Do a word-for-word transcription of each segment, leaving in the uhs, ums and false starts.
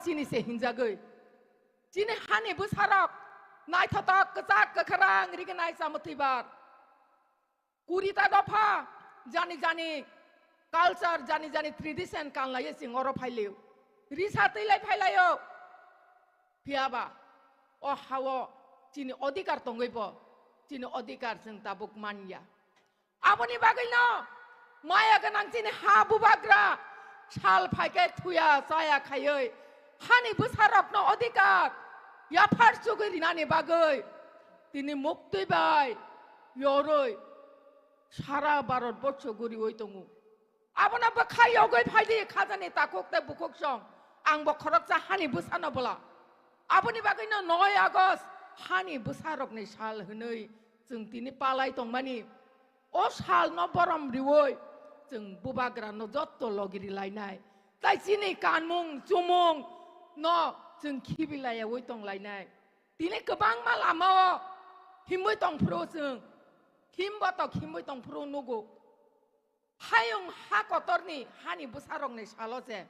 chini se hinjagwi. Chini hani bwsarok naithotok kwchak kwkhrang rignai chamotwibar. Kurita dopha jani jani culture, jani jani tradition kanlaiwi chwng oro phailio. Risa twilai phailaio. Phiyaba o hao chini odhikar tongwi bo chini odhikar chwng tabuk manya. Aboni bagwino maya gwnang chini ha bubagra sal phaikhe thuya chaya khaiwi hani bwsarokno odhikar yaphar chugwi rinani bagwi tini muktwi bai yorwi sara Bharat borsho guriwi tongo. Abono bwkha yogwi phaidi khajani takhuk tei bukhuk song. Ang bo khoroksa hani bwsano bwla. Aboni bagwino noi August hani bwsarokni sal hwnwi chwng tini palai tongmani. O salno borom riwi chwng bubagrano jotto logiri lainai. Tai chini kanmung chumung no chwng khibi layawi tong lainai. Tini kwbangma lamao himwi tongphuru chwng. Himbo tok himwi tongphuru nugo. Hayung ha kotorni hani bwsarokni salo se.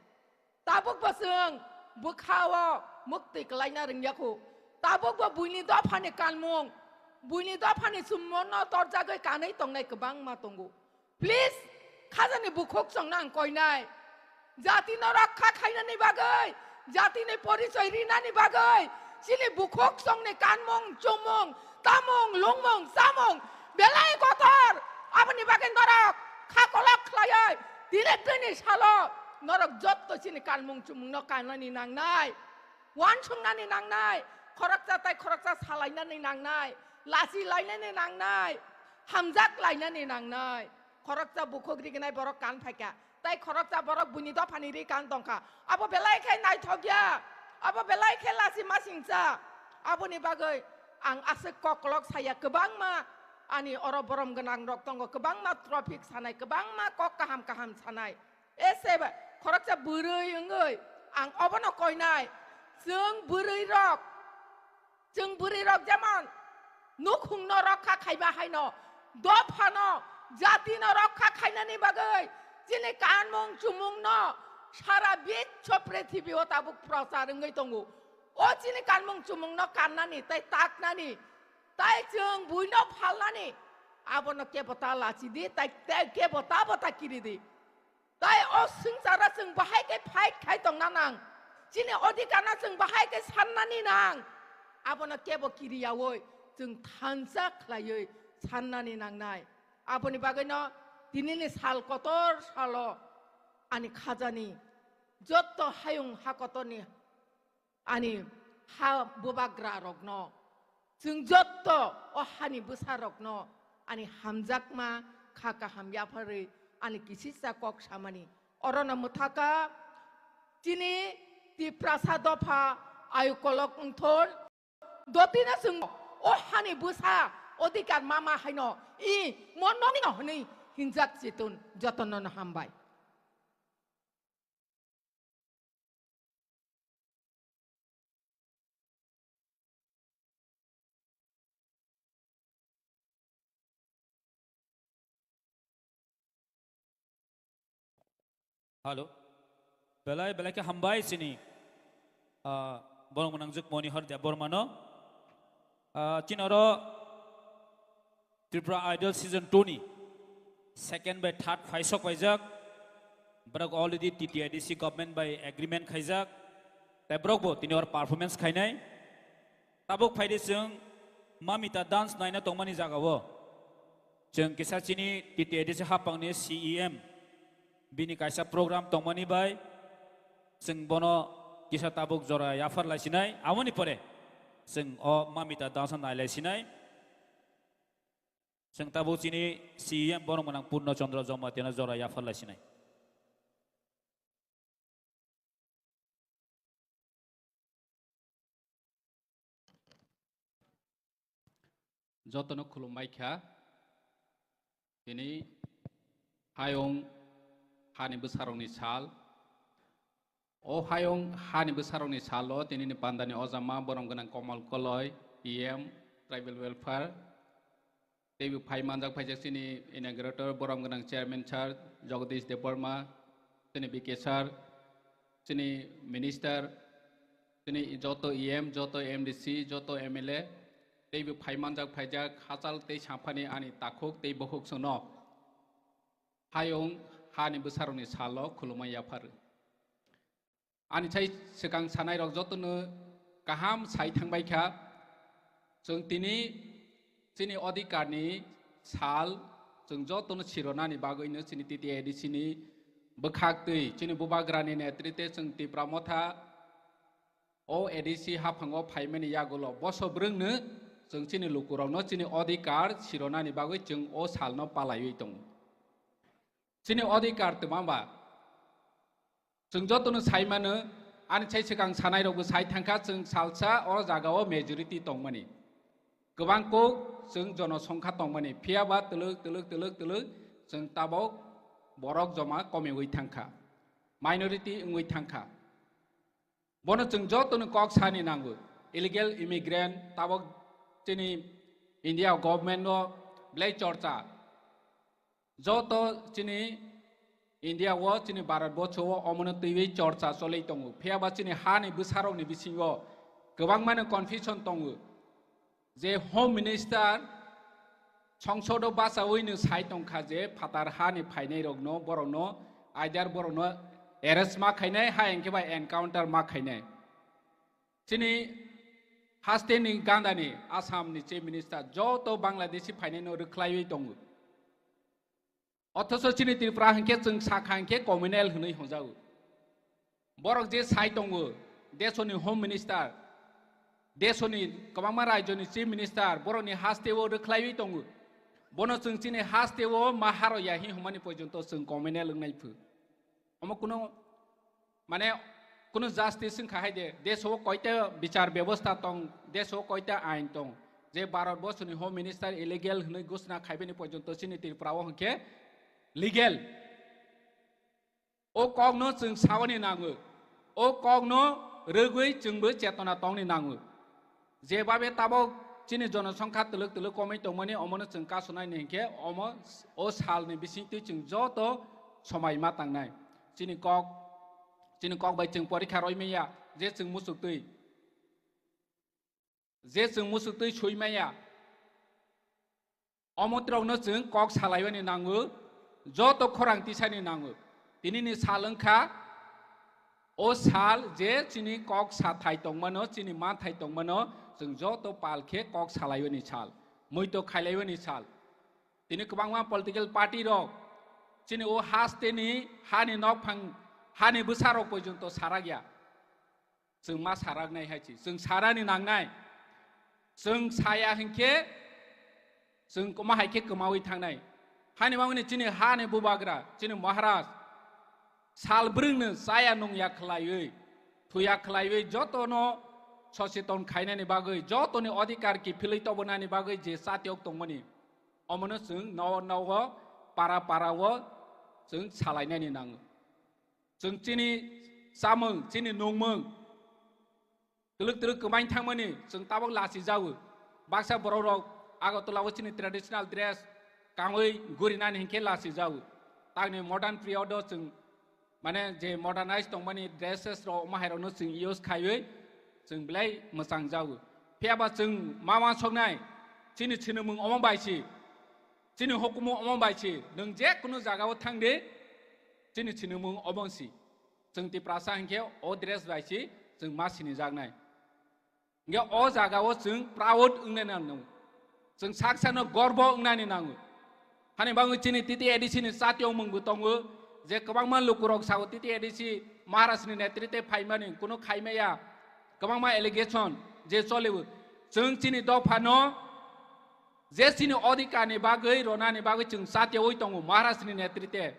Tabuk bo chwng bwkhao muktwi kwlaina rwngya khu. Tabuk bo buini dophani kanmung, buini dophani chumungno torjagwi kanwi tongnai kwbangma tongo. Please, khajani bukhuk chwngno ang koinai. Jatino rokha khainani bagwi, jatini porichoi rinani bagwi, chini bukhuk chwngni kanmung, chumung, tamung, lungmung, chamung, belai kotor. Aboni bagwi norok kha kolok khlaiwi, tini tini salo norok jotto chini kanmung chumungno kanani nangnai. Uansuknani nangnai, khoroksa tai khoroksa salainani nangnai, lachi lainani nangnai, hamjak lainani nangnai. Khoroksa bukhuk rignai borok kan phaikha, tai khoroksa borok buini dophani ri kan tongkha. Abo belai khe naithokya, abo belai khe lachi masingcha. Aboni bagwi ang aswk koklok saya kwbangma ani oro borom gwnang rok tongo, kwbangma traffic sanai, kwbangma kok kaham kaham sanai. Ese ba, khoroksa bwrwi wngwi ang obono koinai. Chwng bwrwi rok, chwng bwrwi rok jemon nukhungno rokha khaiba haino, dophano, jatino rokha khainani bagwi chini kanmung chumungno sara biswo prithibi o tabuk prochar wngwi tongo. O chini kanmung chumungno kannani tei taknani, tai chwng buino phalnani, abono kebo ta lachidi, tai, tai kebo ta bo ta kiridi. Tai o swngcharo chwng bahai khe fight khai tongna nang. Chini odhikarno chwng bahai khe sannani nang. Abono kebo kiriyaui chwng thansa khlaiwi sannani nangnai. Aboni bagwino tinini sal kotor salo ani khajani jotto hayung ha kotorni ani ha bubagra rokno, chwng jotto o hani bwsa rokno ani hamjakma kha kaham yapharwi ani kisisa kok samani. Orono mwthaka chini Tiprasa dopha ayukolok wngthor. Dotino chwng o hani bwsa odhikar mama haino i mo nonino hwnwi hinjak chitun jotono hambai. Hello. Belai, belai khe hambai chini, ah, borok mwnangjwk Monihar Debbarmano. Ah, chini oro Tripura Idol Season two ni second bai third phaisok paijak. Borok already T T A D C government bai agreement khaijak. Tai borok bo tini oro performance khainai. Tabuk phaidi chwng Mamita dance naina tongmani jagao. Chwng kisa chini T T A D C hapangni C E M bini kaisa program tongmani bai chwng bono kisa tabuk jora yaphar laisinai. Aboni pore chwng o Mamita dance nailaisinai. Chwng tabuk chini C E M borok mwnang Purno Chandra Jamatia no jora yaphar laisinai. Jotono khulumbai kha. Tini hayung hani bwsarokni sal. O hayung hani bwsarokni salo tinini pandani ojama borom gwnang Komal Koloi, P M, Tribal Welfare, teibo phai manjak phaijak chini inaugurator borom gwnang Chairman Sir Jagadish Debbarma, chini B K Sir, chini Minister, Chini joto E M, joto M D C, joto M L A, teibo phaimanjak phaijak hachal tei samphani ani takhuk tei bukhuk chwngno hayung hani bwsarokni salo khulumani yaphar. Ani sai swkang sanairok jotono kaham sai thangbai kha. Chwng tini chini odhikarni sal chwng jotono sironani bagwino chini T T A D C ni bwkhak twi chini bubagrani netrite chwng Tipra Motha o A D C haphango phaimani yagulo boso bwrwngno chwng chini lukurokno chini odhikar sironani bagwi chwng o salno palaiwi tongo. Chini odhikar twma ba? Chwng jotono sai mano, ani sai swkang sanairokbo sai thangkha, chwng salsa o jagao majority tongmani. Kwbang kok chwng jonosongkha tongmani, phiya ba twlwk, twlwk, twlwk, twlwk chwng tabok borok joma komiwi thangkha, minority wngwi thangkha. Bono chwng jotono kok sani nango. Illegal immigrant tabok chini India government no belai chorcha. Joto chini India o, chini Bharat borsho o omono twiwi chorcha cholwi tongo. Phiya ba chini hani bwsarokni bisingo kwbangmano confusion tongo. Je Home Minister songsodo bachawi no sai tongkha je phatar hani phainai rokno, borokno, either borokno arrest ma khainai, ha hwnkhe ba encounter ma khainai. Chini haste ni ganda ni Assam ni Chief Minister joto Bangladeshi phainai no rwkhlaiwi tongo. Othocho chini Tripura hwnkhe chwng sakha hwnkhe communal hwnwi hwnjago. Borok je sai tongo, desoni Home Minister, desoni kwbangma rajyoni Chief Minister, borokni hasteo rwkhlaiwi tongo. Bono chwng chini hasteo ma haro ya hi hwnmani porjonto chwng communal wngnai phu. Omo kuno, mane, kuno justice wngkha hai de, desho koita bichar bebosta tong, desho koita ain tong. Je Bharat borsoni Home Minister illegal hwnwi ghosna khaibani porjonto chini Tripura o hwnkhe legal. O kokno chwng saoni nango. O kokno rwgwi chwngbo chetona tongni nango. Jebabe tabok chini jonosongkha twlwk twlwk komwi tongmani omono chwng kasonai ni hinkhe omo o salni bisingtwi chwng joto somai ma tangnai. Chini kok, chini kok bai chwng porikha roimaya je chwng musuktwi. Je chwng musuktwi sui maya, omo trokno chwng kok salaiwani nango, joto khorang tisani nango. Tinini sal wngkha o sal je chini kok sathai tongmano, chini manthai tongmano, chwng joto pal khe kok salaiwani sal, muito khailaiwani sal. Tini kwbangma political party rok chini o hasteni hani nokphang, hani bwsarok porjonto sarakya. Chwng ma saraknai hai si, chwng sarani nangnai. Chwng saya hinkhe chwng kwma hai khe kwmawi thangnai. Hani bagwini chini hani bubagra, chini Maharaj sal bwrwngno chaya nungya khlaiwi, thuya khlaiwi jotono soseton khainani bagwi, jotoni odhikar kiphilwi tobonani bagwi je chatiyok tongmani, omono chwng nogo nogo, para para o chwng salainani nango. Chwng chini chamung, chini nungmung twlwk twlwk kwmain thangmani chwng tabok lachi jago. Baksa borok rok Agartala o chini traditional dress kangwi gurinani hinkhe lachi jago. Tangni modern period o chwng mane je modernize tongmani dresses rok omo hai rokno chwng use khaiwi chwng belai mwchang jago. Phiya ba chwng ma ma soknai chini sinimung omo bai si, chini hukumu omo bai si, nwng je kunu jaga o thang di, chini sinimung omo si. Chwng Tiprasa hinkhe o dress bai si chwng ma sinijaknai. Hinkhe o jaga o chwng proud wngnai nango. Chwng sak sakno gorbo wngnani nango. Hani bagwi chini T T A D C ni chatiyong mungbo tongo, je kwbangma lukurok sao T T A D C Maharaj ni netrite phaimani kuno khaimaya, kwbangma allegation je cholio. Chwng chini dophano je chini odhikar ni bagwi ronani bagwi chwng chatiyoi tongo Maharaj ni netrite.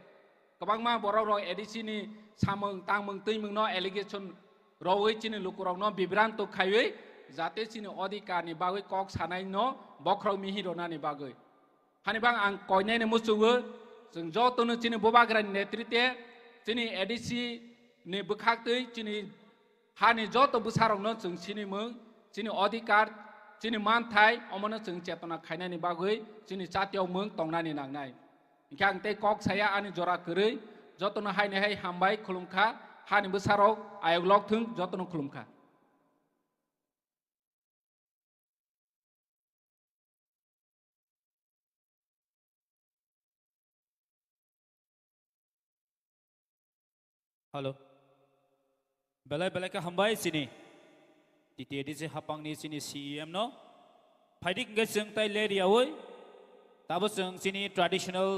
Kwbangma borok rok A D C ni samung tangmung twimung no allegation rogwi chini lukurok no bibranto khaiwi jate chini odhikar ni bagwi kok sanai no bokhorok mihi ronani bagwi. Hani bang ang koinai ni muchungo chwng jotono chini bubagra ni netrite chini A D C ni bwkhak twi chini hani joto bwsarokno chwng sinimung, chini odhikar, chini manthai, omono chwng chetona khainani bagwi chini chatiyokmung tongnani nangnai. Hinkhe ang tei kok saya ani jora kwrwi, jotono haini hai hambai khulumkha, hani bwsarok ayok lok thung, jotono khulumkha. Hello. Belai belai khe hambai chini T T A D C hapangni chini C E M no. Phaidik hwnkhe chwng tai ler yaui. Tabo chwng chini traditional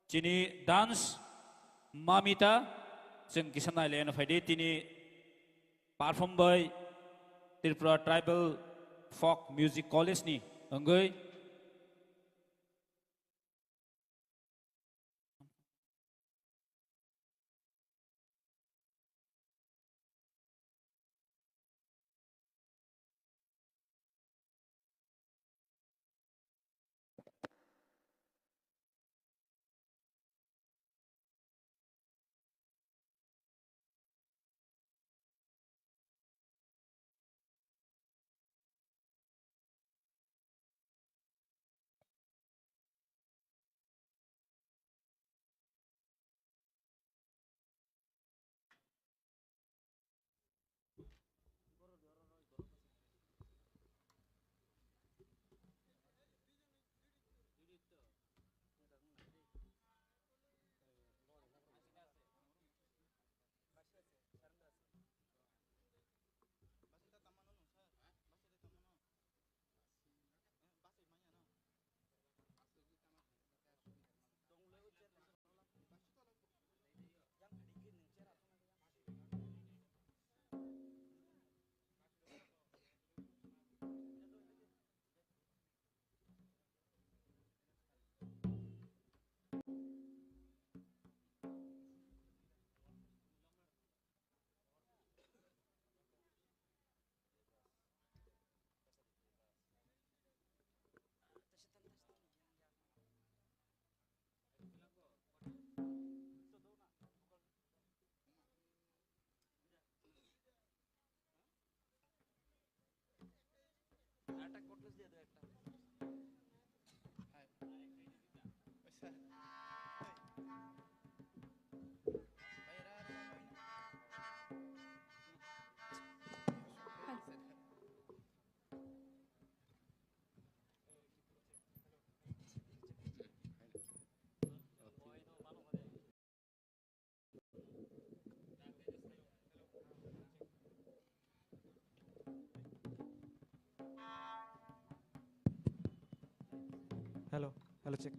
chini dance Mamita chwng kisa nailaino phaidi tini perform by Tripura Tribal Folk Music College ni wngwi. Hello, hello, check.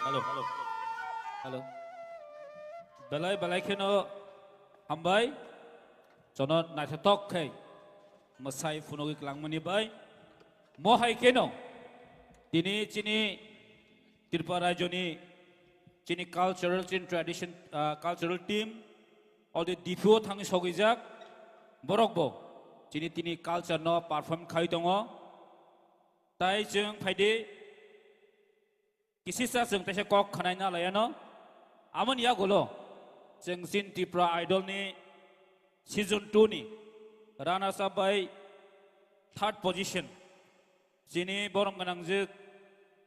Hello. Hello. Belai belai kheno hambai. Jono naithotok khe mwsai phunugwi klangmani bai. Mo hai kheno tini chini Tripura rajyoni chini cultural, chini tradition, ah, cultural team, already D P O thangwi sogwijak, borok bo chini tini culture no perform khai tongo. Tai chwng phaidi, kisisa chwng teisa kok khwnai na laiano. Amoni yagulo chwng chini Tripura Idol ni season two ni runners up bai third position chini borom gwnangjwk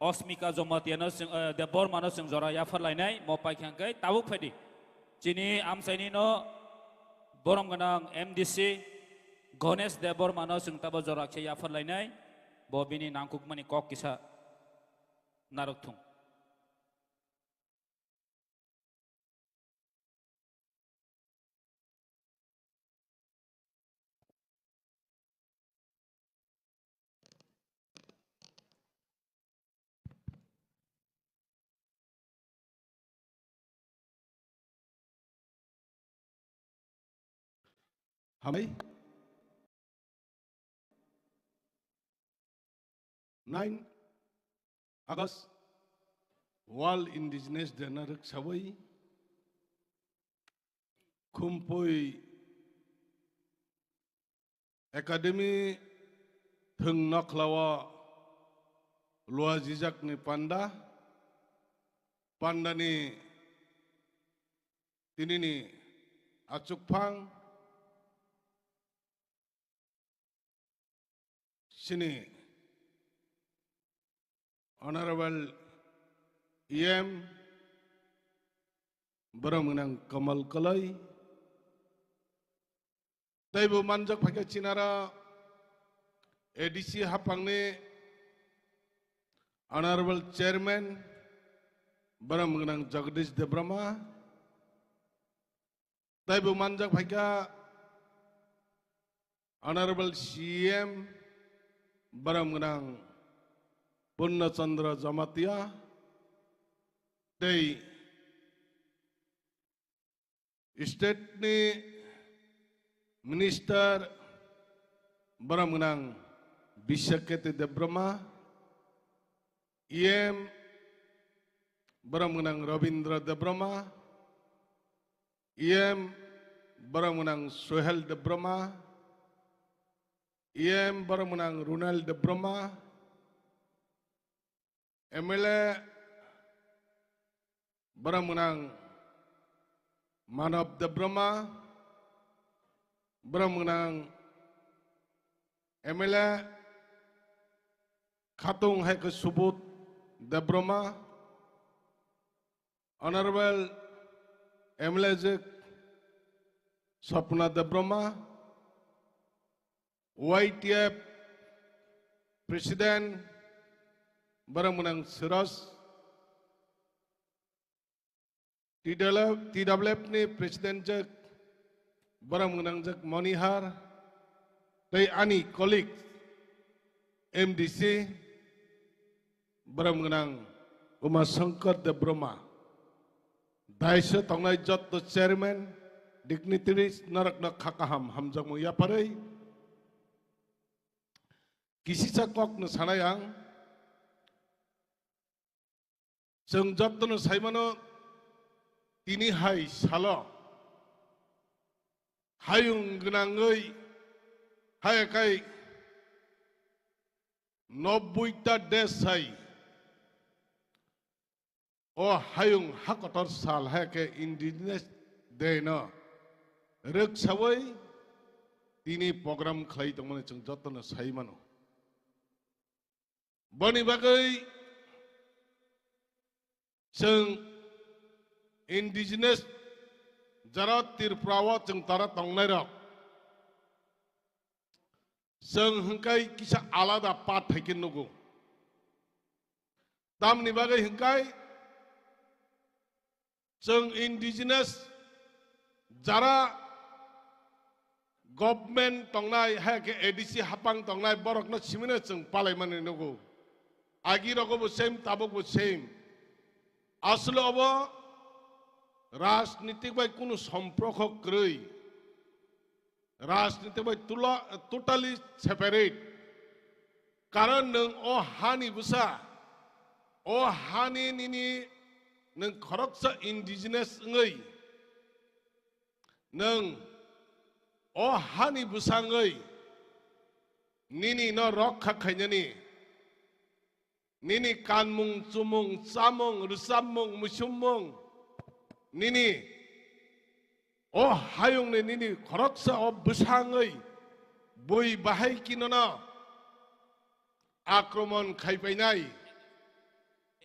Osmika Jamatia no chwng, eh, Debbarma no chwng jora yaphar lainai, mo pai khe hwnkhe tabuk phaidi. Chini amchaini no borom gwnang M D C Ganesh Debbarma no chwng tabo jora khe yaphar lainai, bo bini nangkukmani kok kisa narwk thung. Hambai. Nine August World Indigenous Day no rwksawi Khumpui Academy thwng nokhlao luajijakni panda, pandani tinini achukphang chini Honorable E M, borok mwnang Kamal Kalai, teibo manjak phaikha chinara A D C hapangni Honorable Chairman, borok mwnang Jagadish Debbarma, teibo manjak phaikha Honorable C M, borok mwnang Purna Chandra Jamatia, tei State ni Minister, borok mwnang Bisaketi Debbarma, E M, borok mwnang Rabindra Debbarma, E M, borok mwnang Sohel Debbarma, E M, borok mwnang Runal Debbarma, M L A, borok mwnang Manav Debbarma, borok mwnang M L A Khatung hai khe Subodh Debbarma, Honorable M L A jwk Swapna Debbarma, Y T F President borok mwnang Siraj T W F, T W F ni president jak, borok mwnang jak Monihar, tei ani colleague M D C, borok mwnang Uma Shankar Debbarma, daisa tongnai jotto chairman, dignitaries, norokno kha kaham hamjakmung yapharwi, kisisa kokno sanai ang. Chwng jottono saimano, tini hai salo hayung gwnangwi haya kai nobbuita desh hai o hayung hakotor sal haya khe Indigenous Day no rwksawi tini program khlai tongmani chwng jottono saimano. Boni bagwi chwng indigenous jara Tripura o chwng tara tongnairok chwng hwnkhe kisa alada path hai khe nugo. Tamni bagwi hwnkhe chwng indigenous jara government tongnai, hai khe A D C hapang tongnai, borokno simino chwng palaimani nugo. Agi rogo bo same, tabuk bo same. Aswk obo rajnitik bai kunu somprokho kwrwi. Rajniti bai tula-, totally separate. Karon nwng o hani bwsa, o hani nini nwng khoroksa indigenous wngwi, nwng o hani bwsa wngwi nini no rokha khainani. Nini kanmung, chumung, chamung, rwchapmung, muisummung, nini o hayungni nini khoroksa o bwsangwi bui bahai kinono akromon khaipainai,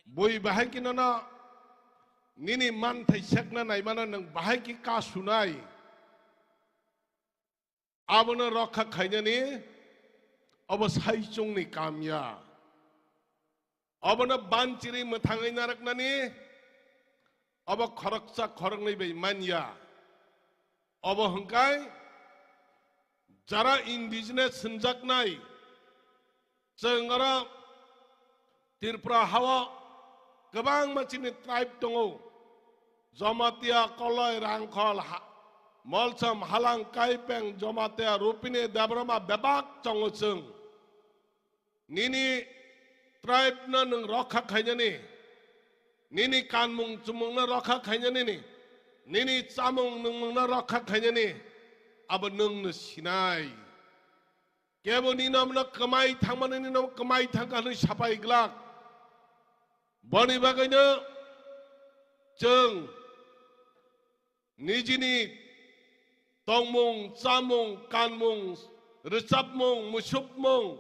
bui bahai kinono nini manthai sekna naimano nwng bahai khe kasunai. Abono rokha khainani obo saichungni kam ya. Obono banchiri mwthangwi narwknani obo khoroksa khoroknwi bai man ya. Obo hwnkhe jara indigenous hwnjaknai, chwng oro Tripura hao kwbangma chini tribe tongo. Jamatia, Koloi, Rangkhol, ha-, Molsom, Halang, Kaipeng, Jamatia, Rupini, Debbarma bebak tongo chwng. Nini tribe no nwng rokha khainani, nini kanmung chumung no rokha khainani, nini chamung nungmung no rokha khainani, abo nwng no sinai. Kebo nini no kwmai thangmani, nini no kwmai thangkha hwnwi sapai glak. Boni bagwino chwng nijini tongmung, chamung, kanmung, rwchapmung, muisupmung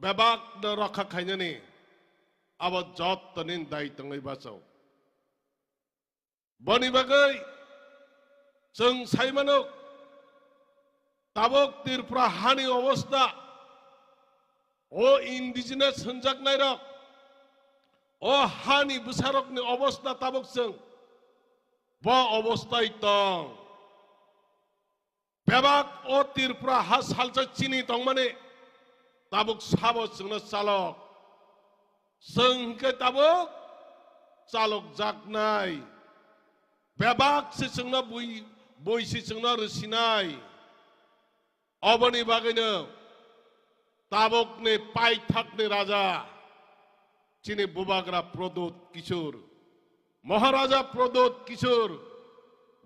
bebakno rokha khainani abo jottoni dai tongwi bacho. Boni bagwi chwng sai mano, tabuk Tripura hani obostha, o indigenous hwnjaknairok, o hani bwsarokni obostha tabuk chwng bo obosthai tong. Bebak o Tripura ha salsa chini tongmani tabuk sabo chwngno chalok. Chwng hwnkhe tabuk chalokjaknai. Bebak se chwngno bui, bui se chwngno rwsinai. Oboni bagwino tabukni paithakni raja chini bubagra Pradyut Kishore, Maharaja Pradyut Kishore,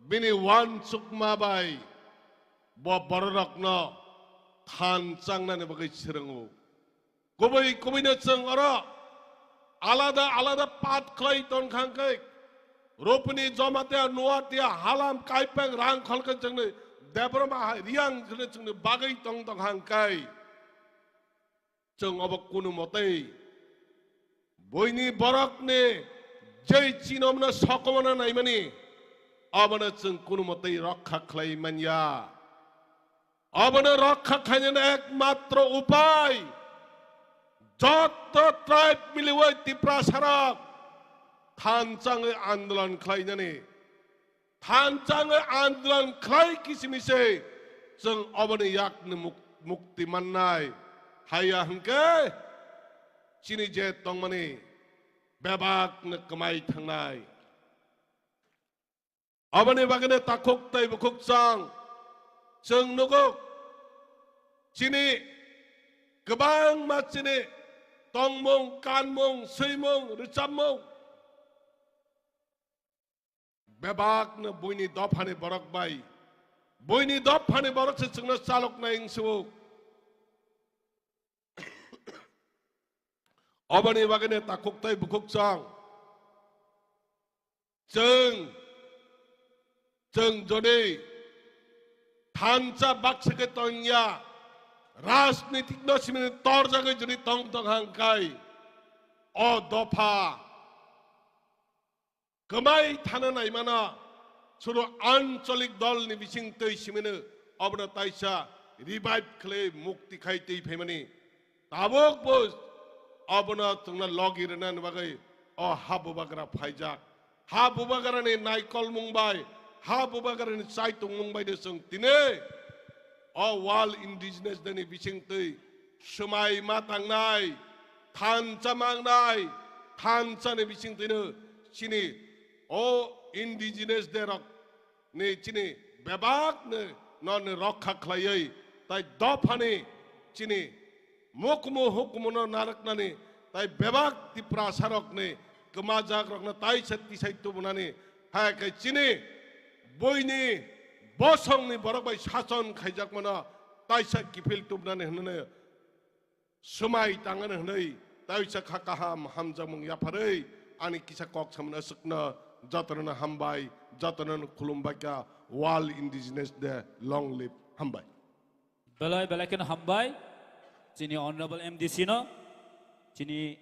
bini uansukma bai bo bororokno than changnani bagwi swrwngo. Kubui kubuino chwng oro alada alada path khlai tongkha hwnkhe, Rupini, Jamatia, Nuatia, Halang, Kaipeng, Rangkhol khe chwngni Debbarma hai Reang kheno chwngni bagwi tong tongkha hwnkhe, chwng obo kunu motei buini borokni jei chinomno sokomona naimani, abono chwng kunu motei rokha khlai manya. Abono rokha khainani ekmatro upai, jotto tribe miliwi Tiprasarok thanchangwi andolon khlainani Thansa wngwi andolon khlai kisimi se chwng oboni yakni muk-, mukti mannai. Haiya hwnkhe chini je tongmani bebakno kwmai thangnai. Aboni bagwino takhuk tei bukhuk chwng, chwng nugo chini kwbangma chini tongmung, kanmung, swimung, rwchapmung bebakno buini dophani borok bai, buini dophani borok se chwngno chaloknai wngsugo. Oboni bagwino takhuk tei bukhuk chwng, chwng, chwng jodi thansa baksa khe tongya, rajnitik no simi torjagwi jodi tong tong hangkai, o dopha kwmai thana naimano suru ancholik dol ni bising twi simino obono taisa revive khlai mukti khai twi phaimani. Tabuk bo obono chwngno logi rwnani bagwi o ha bubagra phaijak. Ha bubagrani naikolmung bai, ha bubagrani chaitongmung bai de chwng tini o World Indigenous Day ni bising twi swmai ma tangnai, thansa mangnai, thansa ni bising twino chini o Indigenous Day rok ni chini bebak ni no ni rokha khlaiwi tai dophani chini mukmu hukmuno narwknani tai bebak Tiprasa rokni kwmajak rokno taisa tisai tubunani hai khe chini buini bosongni borok bai sason khaijakmano taisa kiphil tubunani hwnwi swmai tangani hwnwi taisa kha kaham hamjakmung yapharwi ani kisa kok samani aswkno jotono hambai, jotono khulumbaikha. World Indigenous Day, long live, hambai. Belai belai kheno hambai chini Honorable M D C no, chini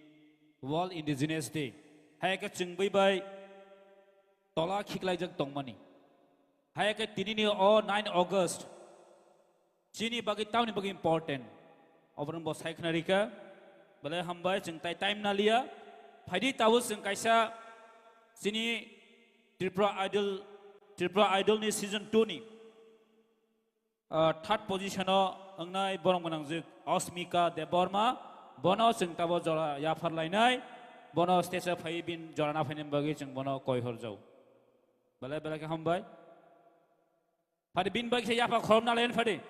World Indigenous Day. Hai khe chwng bui bai tola khiklaijak tongmani. Hai khe tini ni o nine August chini bagwi tamni bagwi important. Oborok bo sai khna rikha. Belai hambai, chwng tai time na liya. Phaidi tabuk chwng kaisa chini Tripura Idol, Tripura Idol ni season two ni ah, third position o wngnai borok gwnangjwk Asmika Debbarma, bono chwng tabo jora yaphar lainai, bono stage o phaiwi bini jora na phainani bagwi chwng bono koi horjao. Belai belai khe hambai. Phadi bini bagwi se yapha khorokna lainai phadi.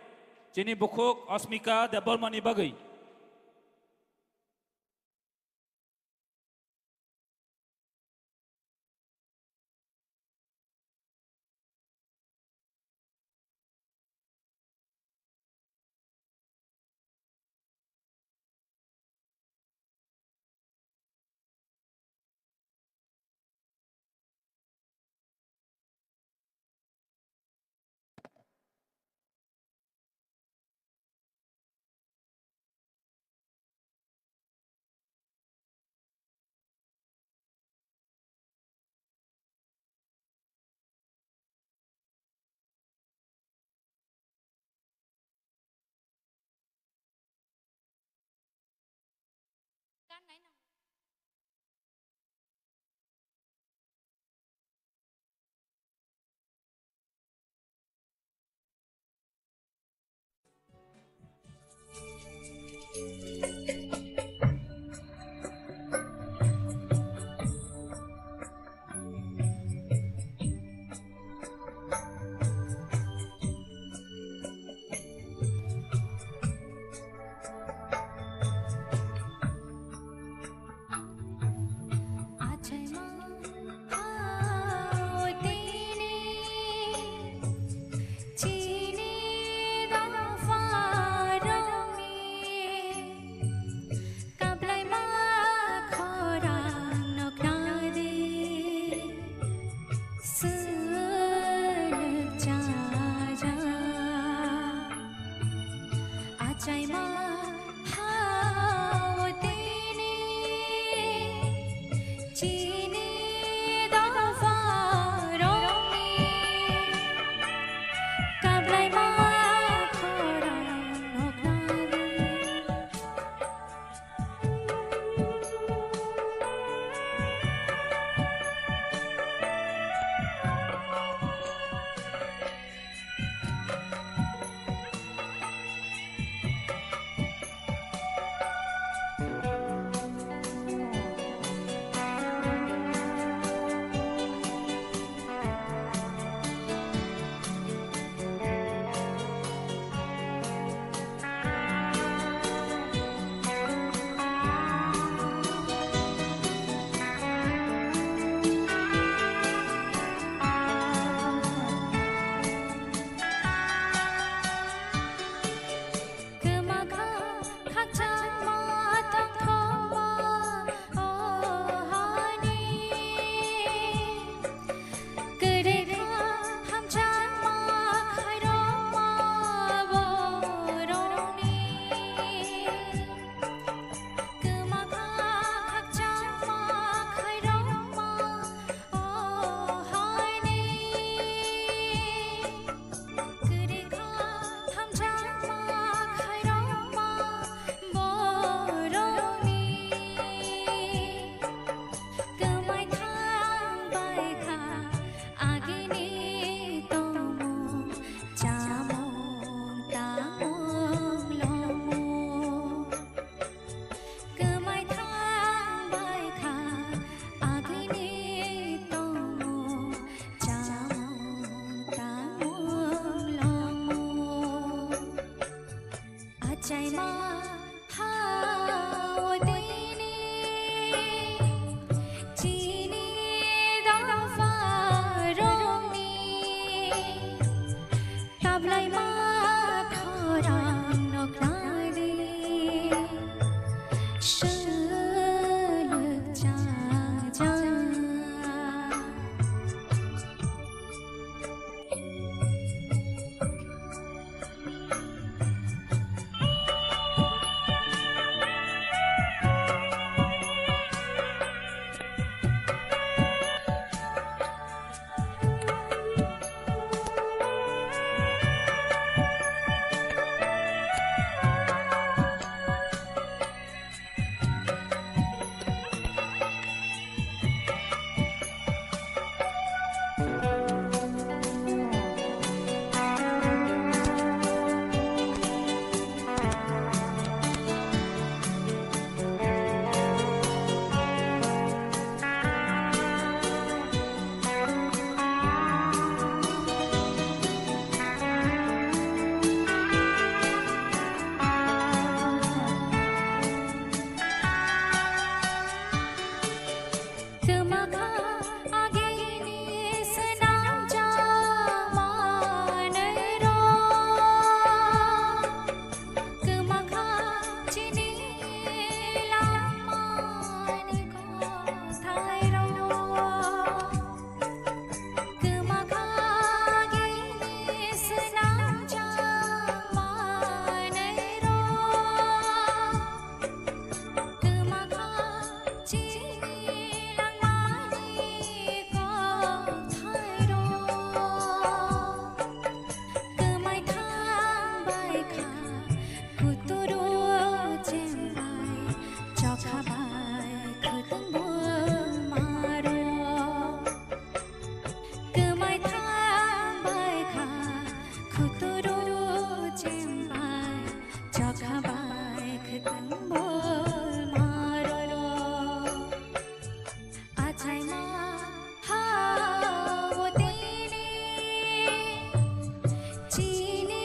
Chini bukhuk Asmika Debbarma ni bagwi. Kwmakha agini swnamjak manwirok, kwmakha chini langmani kothairok, kwmakha agini swnamjak manwirok. Kwmakha chini langmani kothairok. Kwmai thangbai kha kuturu chembai chokha bai khwtwng bwmarok. Kwmai thangbai kha kuturu chembai chokha bai khwtwng bwmarok. Achaima hao tini chini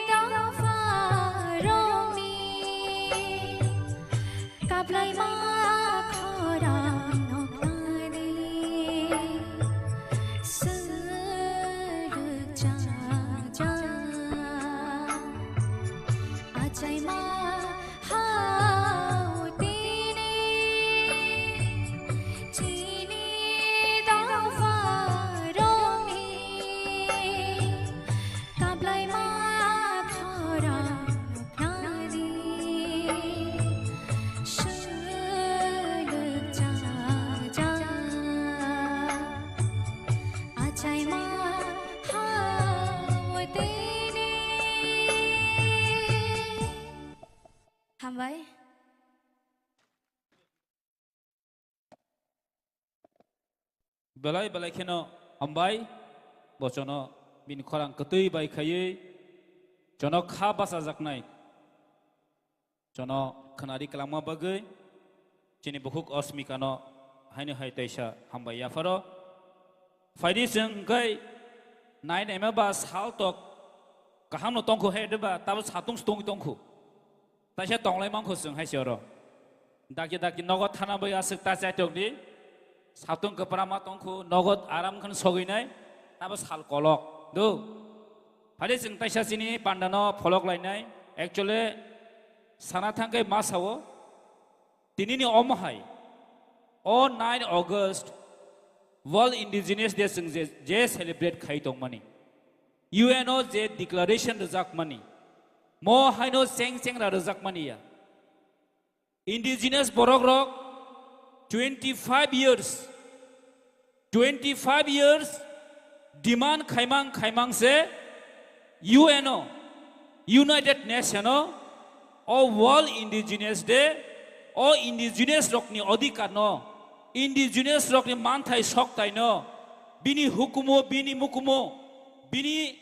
dopha rokni kaplaima khorang noknani swrwkjak. Achaima hao tini chini dopha rokni kaplaima khorang noknani swrwkjak. Achaima hao tini. Hambai. Belai belai kheno hambai, bo chono bini khorang kwtwi bai khaiwi chono kha bachajaknai, chono khwnari kwlangma bagwi chini bukhuk Osmikano haino hai taisa hambai yapharo. Phaidi chwng hwnkhe nai naima ba sal tok kahamno tongkhu hai de ba tabo satung se tongwi tongkhu. Taisa tonglai mankho chwng hai se oro. Dakti dakti nogo thana bai aswk ta chaitok di. Satung kwpra ma tongkhu, nogo aram khan sogwi nai, tabo sal kolok. Do. Phale chwng taisa chini panda no pholok lai nai. Actually, sana thangkai ma sao. Tini ni omo hai. O nine August, World Indigenous Day chwng je, je celebrate khai tongmani. U N O je declaration rwjakmani, mo haino cheng chengra rwjakmani ya. Indigenous borok rok twenty five years, twenty five years demand khaimang khaimang se U N O, United Nation o, o World Indigenous Day, o indigenous rokni odhikar no, indigenous rokni manthai soktai no, bini hukumu, bini mukumu, bini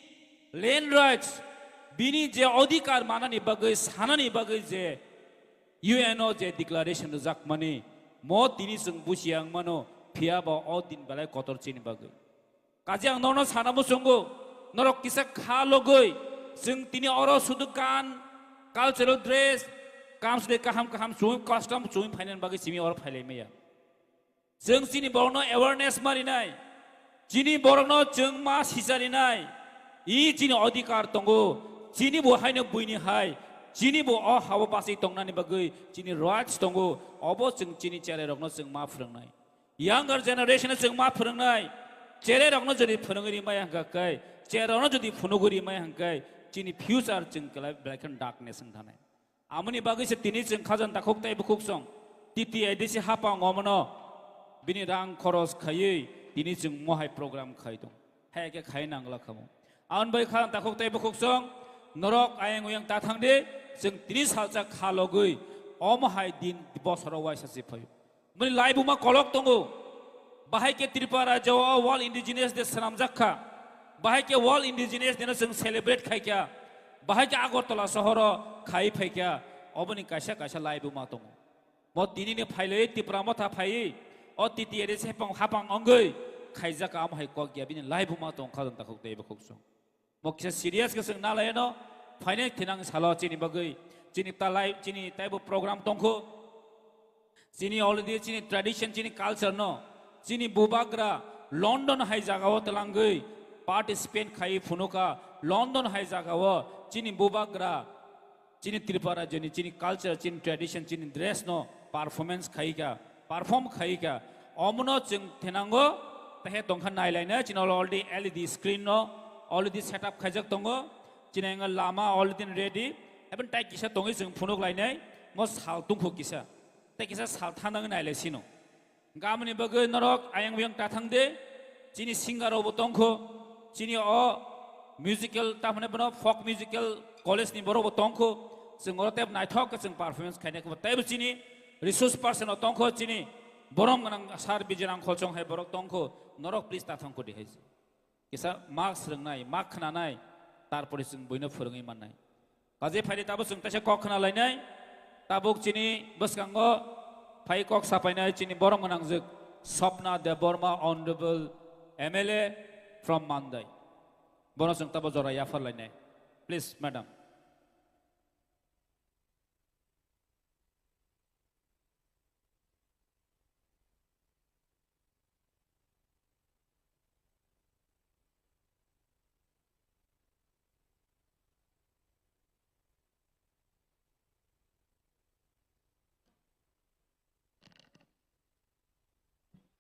land rights, bini je odhikar manani bagwi, sanani bagwi je U N O je declaration rwjakmani, mo tini chwng busia wng mano, phiya ba o din belai kotor chini bagwi. Kaje ang norokno sana muchungo, norok kisa kha logwi, chwng tini oro sudu gan, cultural dress, kam side kaham kaham chumui custom chumui phainani bagwi simi oro phailai maya. Chwng chini borokno awareness ma rinai, chini borokno chwng ma sisa rinai, i chini odhikar tongo, chini bo haino buini hai, chini bo o habo bachwi tongnani bagwi chini rights tongo, obo chwng chini cherai rokno chwng ma phwrwngnai. Younger generation no chwng ma phwrwngnai, cherai rokno jodi phwrwngwi rimai hwnkha khe, cherai rokno jodi phunugwi rimai hwnkhe, chini future chwng belai belai khe darkness wng thanai. Amoni bagwi se tini chwng khajang takhuk tei bukhuk song T T A D C hapang omono bini rang khoros khaiwi tini chwng mohai program khai tong. Hai khe khai nangla khamo. Amoni bagwi khajang takhuk tei bukhuk song norok ayang uyang ta thang di, chwng tini salsa kha logwi omo hai din bosoro waisa se phaio. Bini laibuma kolok tongo. Bahai khe Tripura rajyo o World Indigenous Day swnamjak kha. Bahai khe World Indigenous Day no chwng celebrate khai kha. Bahai khe Agartala sohoro khai phai kha. Oboni kaisa kaisa laibuma tongo. Mo tini ni phailwi Tipra Motha phaiwi o T T A D C hapang hapang wngwi khaijak, amo hai kok ya bini laibuma tong khajang takhuk tei bukhuk song. Mo kisa serious khe chwng nalaino, phainai thinang salo chini bagwi, chini talai, chini taibo program tongkho. Chini already chini tradition, chini culture no, chini bubagra London hai jaga o telangwi participate khai phunuka, London hai jaga o chini bubagra chini Tripura rajyoni chini culture, chini tradition, chini dress no performance khaika, perform khaika. Omono chwng thenango, tehe tongkha nailaina, chini already L E D screen no already set up khaijak tongo, chini ang lama already ready, even tai kisa tongwi chwng phunuk lainai, mo sal tungkhu kisa, tei kisa sal thanang nailai sino. Gamani bagwi norok ayang buyang ta thang de, chini singer rokbo tongkho, chini o musical, ta hwnwi bono folk musical college ni borokbo tongkho, chwng oro tei naithok khe chwng performance khainai khe teibo chini resource person o tongkho, chini borom gwnang sir Bijay Rang Kholchong hai borok tongkho, norok please ta thang kho di hai. Kisa mak swrwngnai, mak khnanai, tarpore chwng buino phwrwngwi mannai. Kaje phaidi tabuk chwng teisa kok khna lainai. Tabuk chini bwskango phai kok sapainai chini borom gwnangjwk Swapna Debbarma, Honorable M L A from Mandai. Bono chwng tabuk jora yaphar lainai. Please, madam.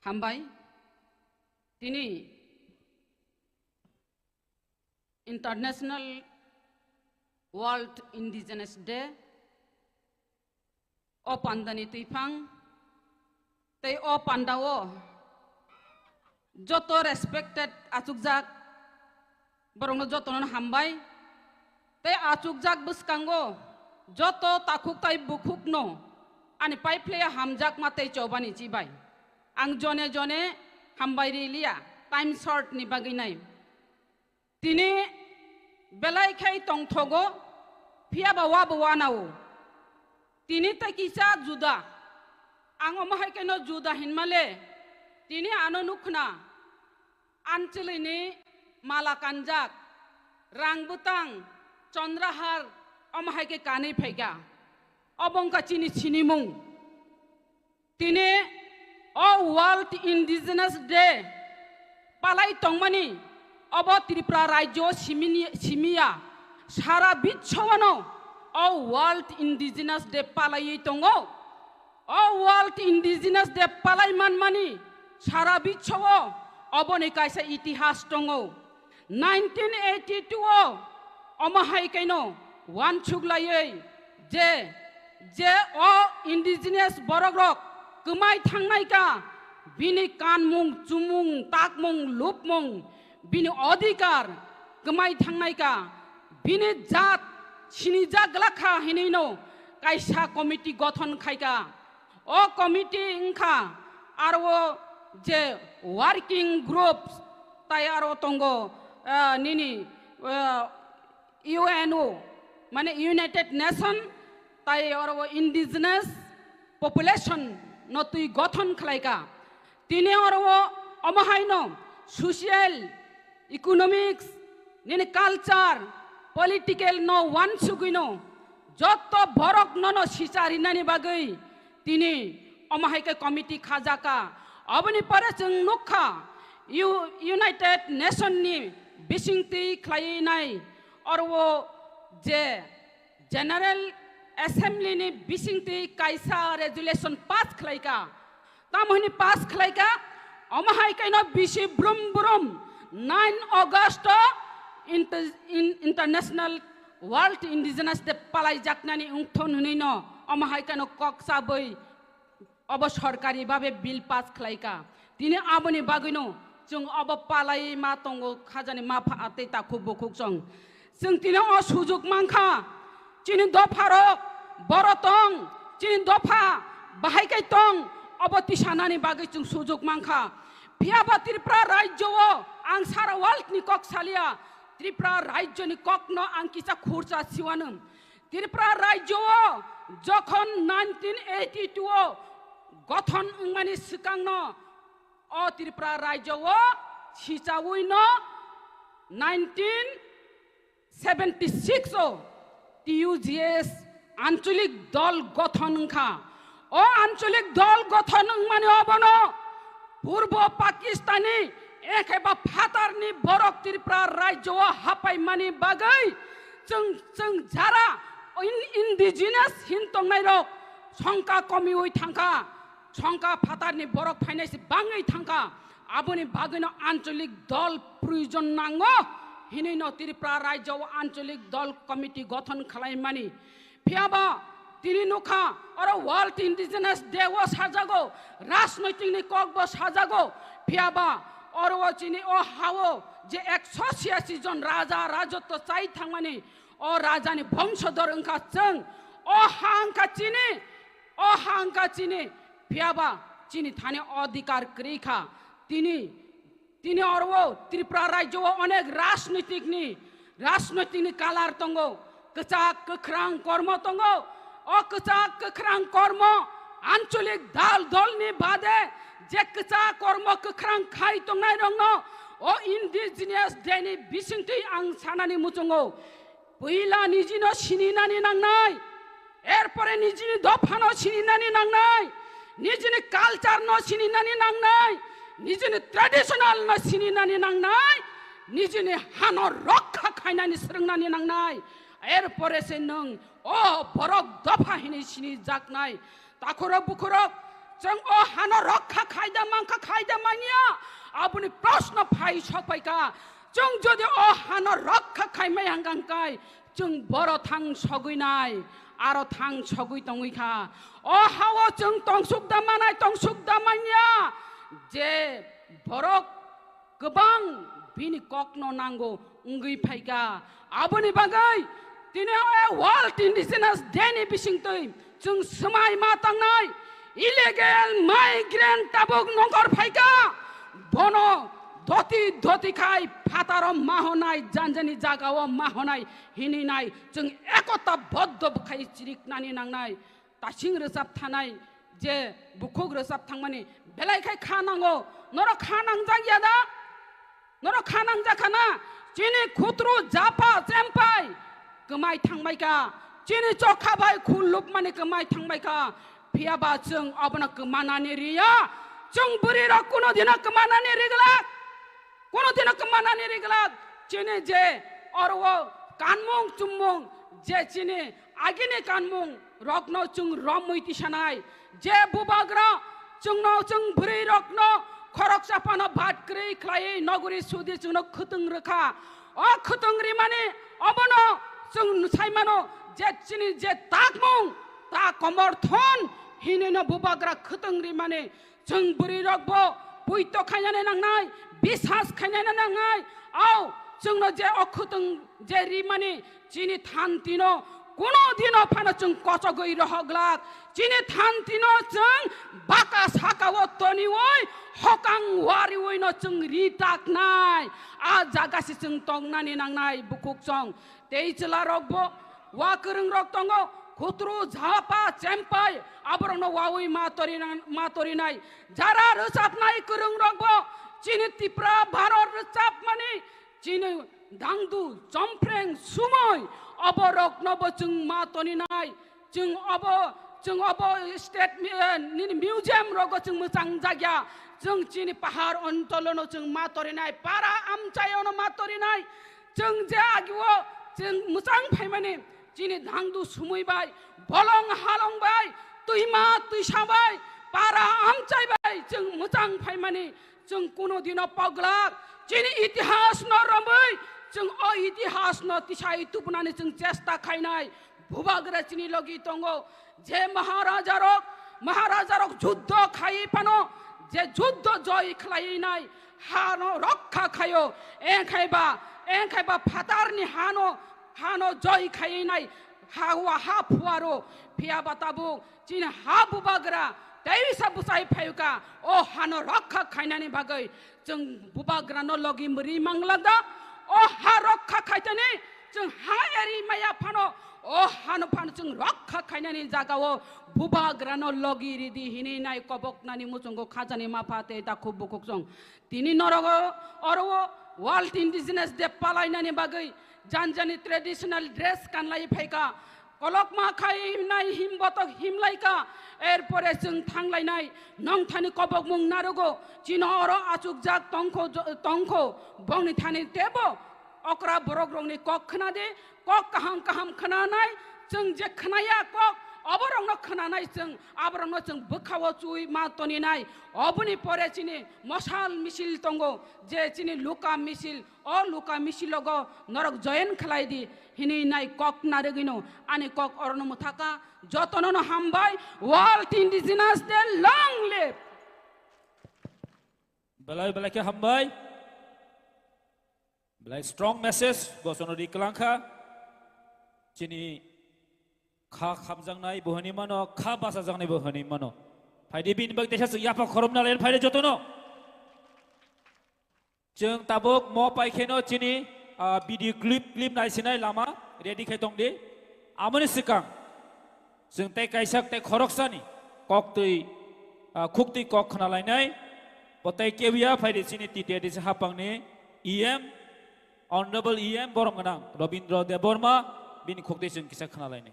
Hambai, tini International World Indigenous Day, o pandani twiphang tei o pandao joto respected achukjak borokno jotono hambai tei achukjak bwskango joto takhuk tai bukhukno ani paiphlaiya hamjakma tei chobani chibai ang jone jone hambai riliya, time short ni bagwi nai. Tini belai khai tongthogo, phiya ba wabo wanao. Tini tei kisa juda. Ang omo hai khe no juda hinmale. Tini ano nukhna. Anchwlwini mala kanjak, rang bwtang, chondrahar, omo hai khe kanwi phaikha. Obo wngkha chini sinimung. Tini o World Indigenous Day palai tongmani obo Tripura rajyo simini-, simiya sara biswano o World Indigenous Day palaiwi tongo. O World Indigenous Day palai manmani sara biswo oboni kaisa itihas tongo. Nineteen eighty-two o omo hai kaino wansuk laiwi je, je o indigenous borok rok kwmai thangnai ka, bini kanmung, chumung, takmung, lupmung, bini odhikar kwmai thangnai ka, bini jat sinijak glak kha hinwi no kaisa committee gothon khai ka. O committee wngkha aro je working groups tai aro tongo, ah, nini, ah, U N O, mane United Nation, tai oro o indigenous population no twi gothon khlaika. Tini oro o omo haino social, economics, nini culture, political no wansugwino jotto borok nono sicha rinani bagwi tini omo hai khe committee khajaka. Oboni pore chwng nukha U-, United Nation ni bisingtwi khlaiwi nai oro o je General Assembly ni bisingtwi kaisa resolution pass khlaika. Tamo hwnwi pass khlaika, omo hai kaino bisi brum brum nine August o inter-, in-, International World Indigenous Day palaijaknani wngthon hwnwino omo hai kaino kok chabwi obo sorkari babe bill pass khlaika. Tini aboni bagwino chwng obo palai ma tongo, khajani ma pha tei takhuk bukhuk chwng. Chwng tini o sujuk mankha, chini dopharok boro tong, chini dopha bahai kai tong, obo tisanani bagwi chwng sujuk mankha. Phiya ba Tripura rajyo o ang sara world ni kok salia, Tripura rajyo ni kok no ang kisa khurcha siwano. Tripura rajyo o jokhon nineteen eighty-two o gothon wngmani swkang no o Tripura rajyo o sichawi no nineteen seventy-six o T U G S ancholik dol gothon wngkha. O ancholik dol gothon wngmani obono Purbo Pakistani ekheba phatarni borok Tripura rajyo o hapaimani bagwi chwng, chwng jara in-, indigenous hin tongnairok songkha komiwi thangkha, songkha phatarni borok phainai se bangwi thangkha. Aboni bagwino ancholik dol proyojon nango hinwino Tripura rajyo o ancholik dol committee gothon khlaimani. Phiyaba tini nukha, oro World Indigenous Day o sajago, rajnoitikni kokbo sajago. Phiyaba oro o chini o hao je ekso chiyasi jon raja rajotw chai thangmani, o rajani bongsodur wngkha chwng, o ha wngkha chini, o ha wngkha chini. Phiyaba chini thani odhikar kwrwi kha. Tini Tini oro o Tripura rajyo o onek rajnoitikni, rajnoitikni kalar tongo, kwchak kwkhrang kormo tongo. O kwchak kwkhrang kormo ancholik dal dolni bade je kwchak kormo kwkhrang khai tongnairokno o Indigenous Day ni bisingtwi ang sanani muchungo. Puila nijino sininani nangnai, erpore nijini dophano sininani nangnai, nijini culture no sininani nangnai, nijini traditional no sininani nangnai, nijini hano rokha khainani swrwngnani nangnai. Erpore se nwng o borok dopha hinwi sinijaknai. Takhurok bukhurok, chwng o hano rokha khaida mankha khaida manya, aboni proshno phai sokpaikha. Chwng jodi o hano rokha khaimai hangkangkai, chwng boro thang sogwi nai, aro thang sogwi tongwi kha. O hao chwng tongsuk da manai, tongsuk da manya, je borok kwbang bini kokno nango wngwi phaikha. Aboni bagwi tini o World Indigenous Day ni bisingtwi chwng swmai ma tangnai illegal migrant tabuk nongkhor phaikha. Bono doti doti khai phataro ma honai, janjani jagao ma honai hinwi nai chwng ekota boddo bwkhai chiriknani nangnai. Tasing rwchap thanai je bukhuk rwchap thangmani belai khai kha nango. Norok kha nangjak ya da? Norok kha nangjak kha na? Chini khutru japha chempai kwmai thangbai kha. Chini chokha bai khul lupmani kwmai thangbai kha. Phiyaba chwng obono kwmanani riya. Chwng bwrwi rok kuno dino kwmanani riglak. Kono dino kwmanani riglak, chini je oro o kanmung chummung, je chini agini kanmung rokno chwng romwi tisanai, je bubagra chwngno, chwng bwrwi rokno khoroksa phano bat kwrwi khlaiwi nogori sudi chwngno khwtwng rwkha. O khwtwng rimani obono chwng saimano je chini je takmung, ta komorthon hinwino bubagra khwtwng rimani. Chwng bwrwi rok bo puito khainani nangnai, bisas khainani nangnai. Au, chwngno je o khwtwng je rimani chini thanti no kuno dino phano chwng kochogwi rohok glak. Chini thanti no chwng baka saka o toniwi hokang wariwi no chwng ri taknai. A jaga se chwng tongnani nangnai bukhuk chwng. Tei chwla rok bo wa kwrwng rok tongo, khutru, japa, chempai, aborokno wawi ma torina-, ma torinai. Jara rwchapnai kwrwng rok bo chini Tipra Bharot rwchapmani chini dangdu, chompreng, sumoi, aborokno bo chwng ma toninai. Chwng obo, chwng obo state mi-, eh, nini museum rogo chwng mwchang jakya. Chwng chini pahar ontolono chwng ma torinai, para amchaiono ma torinai. Chwng je agio chwng mwchang phaimani chini dangdu sumui bai, bolong halong bai, twima twisa bai, para amchai bai chwng mwchang phaimani chwng kuno dino poglak chini itihas no romwi chwng o itihas no tisai tubunani chwng chesta khainai. Bubagra chini logi tongo, je Maharaja rok, Maharaja rok juddho khai phano, je juddho joy khlai nai, hano rokha khaio, enkhaiba, enkhaiba phatarni hano, hano joy khai nai, ha wa ha phuaro, phiyaba tabuk, chini ha bubagra, teisa bwsai phayuka, o hano rokha khainani bagwi, Chwng bubagrano logi mwrwi manglak da? O ha rokha khaitani chwng ha eri maya phano, o hano phano chwng rokha khainani jagao bubagrano logi ridi hinwi nai koboknani muchungo khajani mapha tei dakhuk bukhuk chwng. Tini norogo oro o World Indigenous Day palainani bagwi janjani traditional dress kanlai phaikha. Kolokma khai himnai himbotok himlaika, erpore chwng thanglainai, nongthani kobokmung narugo, chino oro achukjak tongkho, tongkho, bongni thani tebo okra borok rokni kok khwnadi, kok kaham kaham khwnanai, chwng je khwnaya kok, oborokno khwnanai chwng, aborokno chwng bwkhao chui ma toninai, oboni pore chini mosal misil tongo, je chini luka misil, O luka misilogo norok join khlai di, hinwi nai kok narwgwino ani kok orono mwthaka, jotonono hambai, World Indigenous Day, long live! Belai belai khe hambai. Belai strong message, bosono ri kwlangkha. Chini kha khamjaknai bo hwnwi mano, kha bachajaknai bo hwnwi mano. Phaidi bini bagwi teisa chwng yapha khorobna len phaidi jotono. Chwng tabuk mo pai kheno chini, ah, video clip, clip naisinai lama ready khai tong di. Amoni swkang chwng tei kaisa tei khoroksani kok twi, ah, khuk twi kok khna lainai. Bo tei kewiya phai di chini T T A D C hapangni E M, Honorable E M borom gwnang Robindra Debbarma, bini khuk twi chwng kisa khna lainai.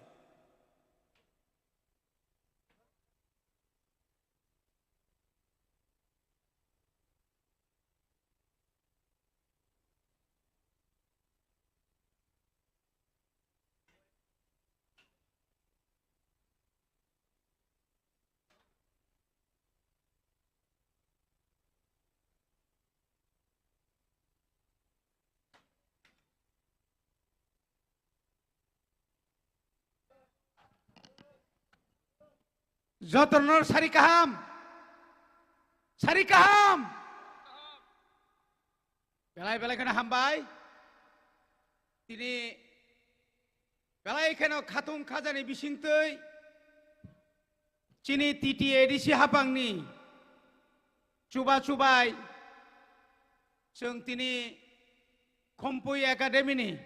Jotono sari kaham, sari kaham. Belai belai kheno hambai. Tini belai kheno khatung khajani bisingtwi chini T T A D C hapangni chuba chubai chwng tini Khompui Academy ni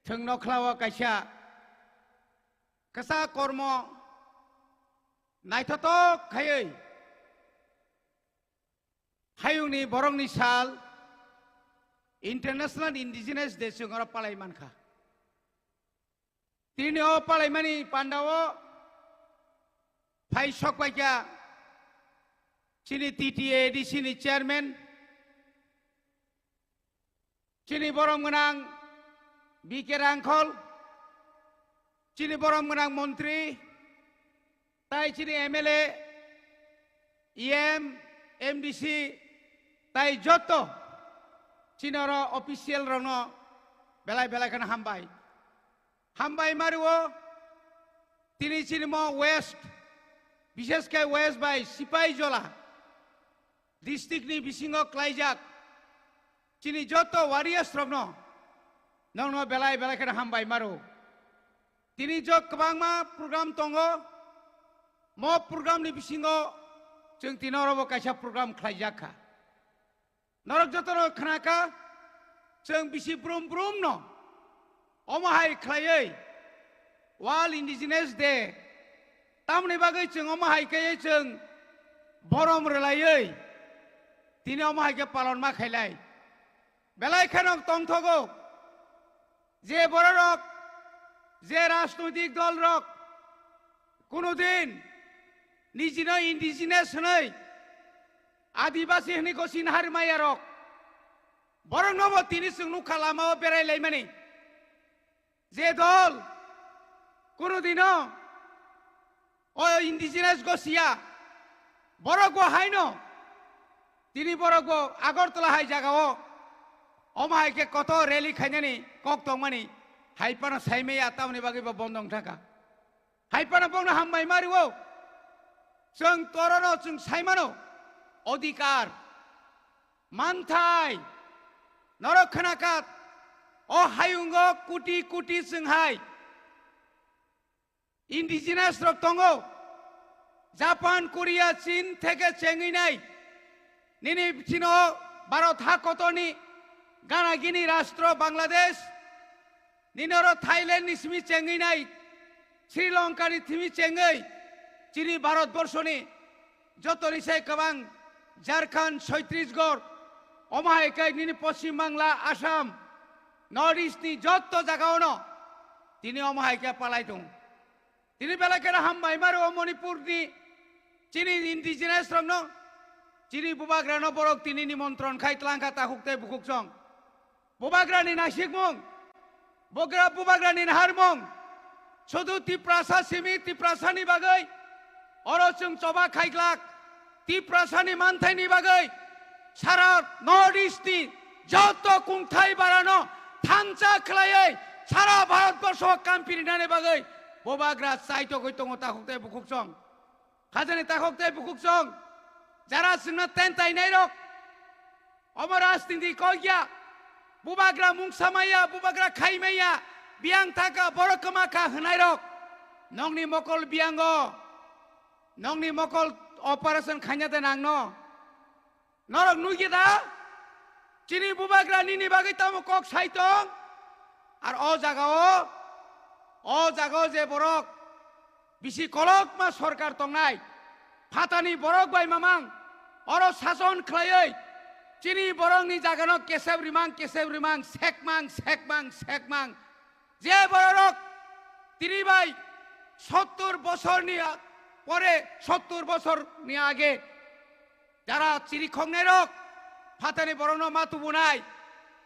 thwngno khlao kaisa kwsa kormo naithotok khaiwi hayungni borokni sal International Indigenous Day chwng oro palai mankha. Tini o palaimani pandao phai sokpaikha chini T T A D C ni chairman, chini borom gwnang B K Rangkhol, chini borom gwnang montri, tai chini M L A, E M, M D C, tai joto chini oro official rokno belai belai kheno hambai. Hambai mario, tini chini mo West, bishes khe West bai Sipaijala district ni bisingo klaijak chini joto warriors rokno nongno belai belai kheno hambai maro. Tini jo kwbangma program tongo, mo program ni bisingo chwng tini oro bo kaisa program khlaijak kha. Norok jotono khnakha, chwng bisi brum brum no omo hai khlaiwi World Indigenous Day tamni bagwi chwng omo hai khe chwng borom rwlaiwi tini omo hai khe palon ma khailai. Belai kheno tongthogo je bororok, je rajnoitik dolrok kuno din nijino indigenous hwnwi Adibasi hwnwi gosi nahar maya rok. Borok nobo tini chwng nukha lama o berai laimani. Je dol kuno dino o indigenous gosiya, borok bo haino tini borok bo Agartala hai jaga o omo hai khe kotor rally khainani kok tongmani hai phano saimaya tamoni bagwi bo bondo wng thangkha. Hai phano bongno hambai mario. Chwng torono chwng saimano odhikar, manthai, norok khnakat, o hayungo kuti kuti chwng hai indigenous rok tongo. Japan, Korea, Chin theke chengwi nai. Nini chino Bharat ha kotorni gana gini rastro Bangladesh, nini oro Thailand ni simi chengwi nai, Sri Lanka ni simi chengwi, chini Bharat borso ni joto ni sai kwbang Jharkhand, Chhattisgarh, omo hai khe nini Poschim Bangla, Assam, North East ni joto jaga ono Tini omo hai khe palai tong. Tini belai kheno hambai maro o Manipur ni chini indigenous rokno, chini bubagrano borok tini nimontron khai tlang kha takhuk tei bukhuk song. Bubagrani naisikmung, bugra-, bubagrani naharmung, sudu Tiprasa simi Tiprasani bagwi, oro chwng choba khaiglak, Tiprasani manthaini bagwi, sara North East ni joto kungthai barano thansa khlaiwi, sara Bharat borsho kampirinani bagwi, bubagra chaitogwi tongo takhuk tei bukhuk song. Khajani takhuk tei bukhuk song, jara chwngno tentai nairok, omo rajniti kok ya, bubagra mungsa maya, bubagra khai maya, biyang thaka, borok kwma kha hwnairok, nokni mokol biyango, nokni mokol operation khaina de nangno. Norok nugya da? Chini bubagra nini bagwi tamo kok sai tong? Ar o jaga o, o jaga o je borok bisi kolokma sorkar tongnai, phatani borok bai mamang, oro sason khlaiwi, chini borokni jagano kesep rimang, kesep rimang, sekmang, sekmang, sekmang. Je bororok tini bai sottur bosorni a-, pore, sottur bosorni age jara chiri khoknairok, phatani borokno ma tubunai,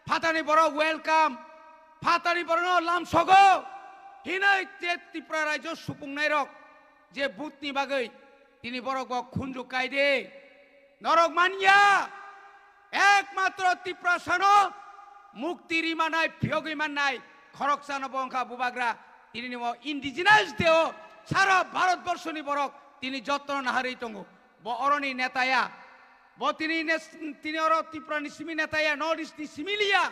phatani borok welcome, phatani borokno lamsogo hinwi je Tripura rajyo supungnairok je butni bagwi tini borok bo khunju kai de. Norok manya, ekmatro Tiprasano mukti rimanai, phiyogwi mannai khoroksano bo wngkha bubagra. Tini nimo indigenous deo sara Bharat borshoni borok tini jottono naharwi tongo. Bo oroni neta ya. Bo tini nes-, tini oro Tripura ni simi neta ya, North East ni simi liya.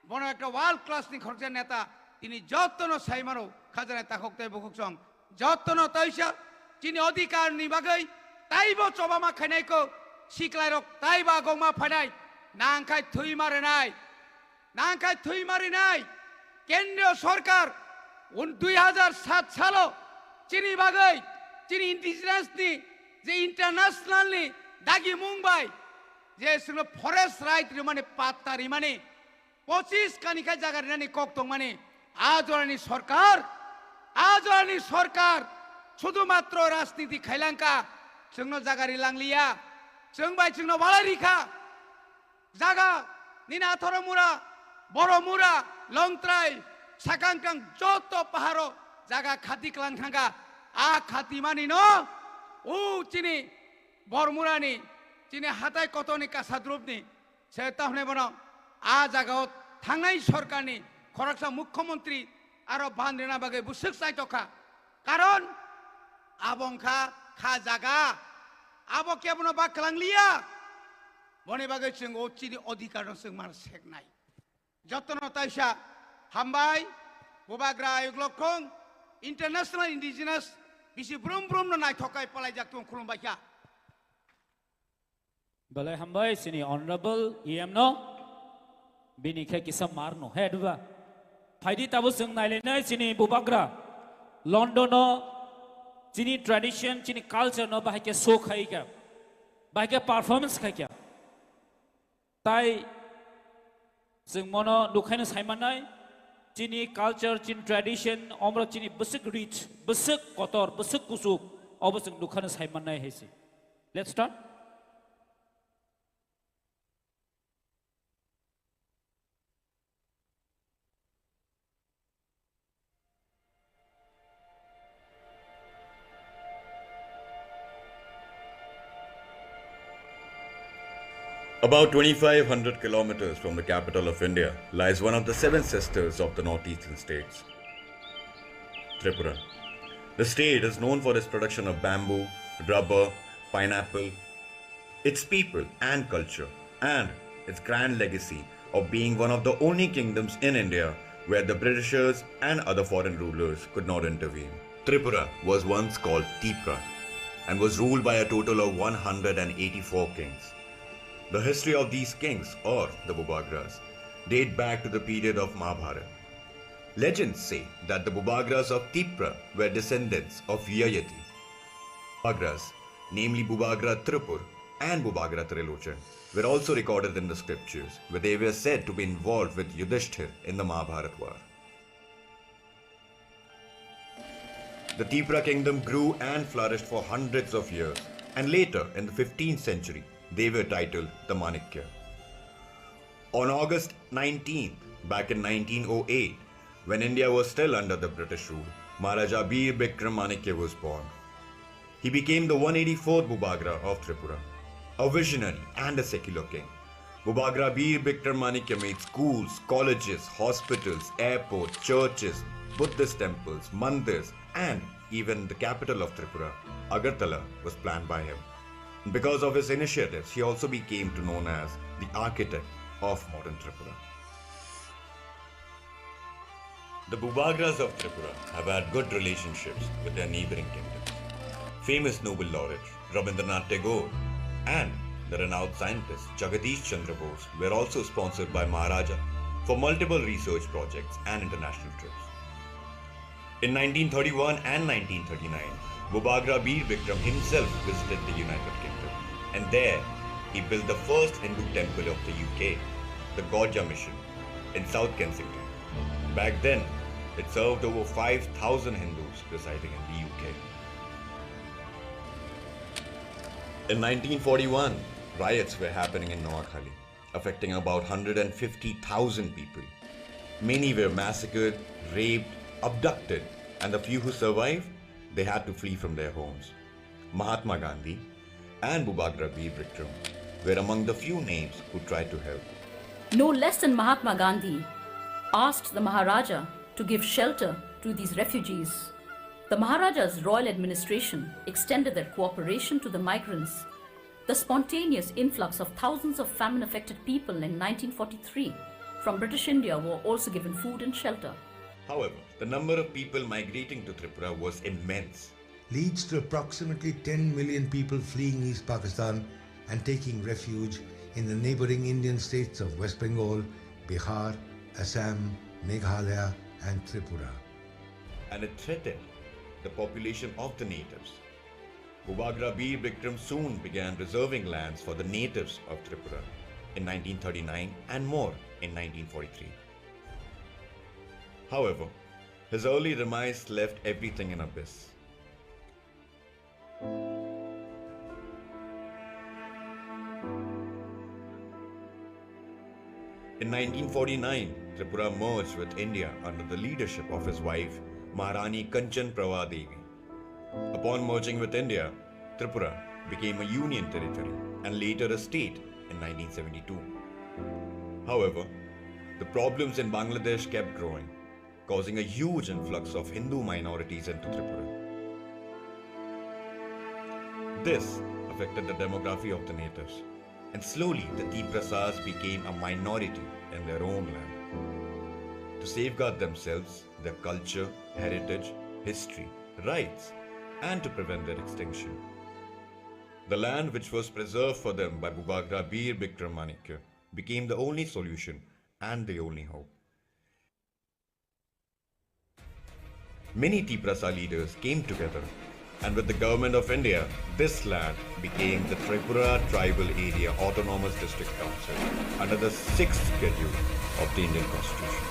Bono ekta world class ni khoroksa neta, tini jottono sai mano, khajana takhuk tei bukhuk song, jottono taisa chini odhikar ni bagwi taibo chobama khainai ko, siklairok taibo agongma phainai, nangkhai thwima rwnai, nangkhai thwima rwnai. Kendriyo sorkar un dui hajar sat salo chini bagwi, chini indigenous ni je international ni dagi mung bai je chwngno forest right rwmani patta rwmani, pochis kani khe jaga rinani kok tongmani, a jorani sorkar, a jorani sorkar sudhumatro rajniti khailangkha, chwngno jaga rilangliya, chwng bai chwngno walai rikha. Jaga nini Athoro mura, Boro mura, Longtrai, Sakangkang joto paharo jaga khati klang thangkha. A khati mani no, u chini Bormurani, chini hatai kotoni kasadrupni, Se tahne bono a jagao thangnai sorkarni khoroksa mukhyamantri aro ban rwna bagwi bwswk chaitokha. Karon abo wngkha kha jaga. Abo kebono ba kwlangliya. Boni bagwi chwng o chini odhikarno chwng mar seknai. Jotono taisa hambai, Bubagra Ayuk Lokhong, International Indigenous, bisi brum brumno naithok kai palaijak tong khulumbaikha. Belai hambai chini honorable E M no, bini khe kisa mar no he duba. Phaidi tabo chwng nailainai chini Bubagra London no chini tradition, chini culture no bahai khe show khai kha, bahai khe performance khai kha. Tai chwng mono nukhaino saimannai, chini culture, chini tradition, omro chini bwswk rich, bwswk kotor, bwswk kuchuk, obo chwng nukhaino saimannai hai se. Let's start. About twenty-five hundred kilometers from the capital of India lies one of the seven sisters of the northeastern states, Tripura. The state is known for its production of bamboo, rubber, pineapple, its people and culture, and its grand legacy of being one of the only kingdoms in India where the Britishers and other foreign rulers could not intervene. Tripura was once called Tipra and was ruled by a total of one hundred and eighty-four kings. The history of these kings, or the Bubagras, date back to the period of Mahabharata. Legends say that the Bubagras of Tipra were descendants of Yayati. Bubagras, namely Bubagra Tripur and Bubagra Trilochan, were also recorded in the scriptures, where they were said to be involved with Yudhishthir in the Mahabharat war. The Tipra kingdom grew and flourished for hundreds of years, and later, in the fifteenth century, they were titled the Manikya. On August nineteenth, back in nineteen oh eight, when India was still under the British rule, Maharaja Bir Bikram Manikya was born. He became the one eighty-fourth Bubagra of Tripura, a visionary and a secular king. Bubagra Bir Bikram Manikya made schools, colleges, hospitals, airports, churches, Buddhist temples, mandirs, and even the capital of Tripura, Agartala, was planned by him. Because of his initiatives, he also became to known as the architect of modern Tripura. The Bubagras of Tripura have had good relationships with their neighboring kingdoms. Famous Nobel laureate Rabindranath Tagore and the renowned scientist Jagadish Chandra Bose were also sponsored by Maharaja for multiple research projects and international trips. In nineteen thirty-one and nineteen thirty-nine, Bubagra Bir Bikram himself visited the United Kingdom, and there he built the first Hindu temple of the U K, the Gaudja Mission, in South Kensington. Back then, it served over five thousand Hindus residing in the U K. In nineteen forty-one, riots were happening in Noakhali, affecting about hundred and fifty thousand people. Many were massacred, raped, abducted, and the few who survived, they had to flee from their homes. Mahatma Gandhi and Bubagra Bir Bikram were among the few names who tried to help. No less than Mahatma Gandhi asked the Maharaja to give shelter to these refugees. The Maharaja's royal administration extended their cooperation to the migrants. The spontaneous influx of thousands of famine-affected people in nineteen forty-three from British India were also given food and shelter. However, the number of people migrating to Tripura was immense. Leads to approximately ten million people fleeing East Pakistan and taking refuge in the neighboring Indian states of West Bengal, Bihar, Assam, Meghalaya, and Tripura. And it threatened the population of the natives. Bubagra Bir Bikram soon began reserving lands for the natives of Tripura in nineteen thirty-nine and more in nineteen forty-three. However, his early demise left everything in abyss. In nineteen forty-nine, Tripura merged with India under the leadership of his wife, Maharani Kanchan Prabha Devi. Upon merging with India, Tripura became a union territory and later a state in nineteen seventy-two. However, the problems in Bangladesh kept growing, causing a huge influx of Hindu minorities into Tripura. This affected the demography of the natives, and slowly the Tiprasas became a minority in their own land. To safeguard themselves, their culture, heritage, history, rights, and to prevent their extinction, the land which was preserved for them by Bubagra Bir Bikram Manikya became the only solution and the only hope. Many Tiprasa leaders came together, and with the Government of India, this land became the Tripura Tribal Area Autonomous District Council under the sixth Schedule of the Indian Constitution.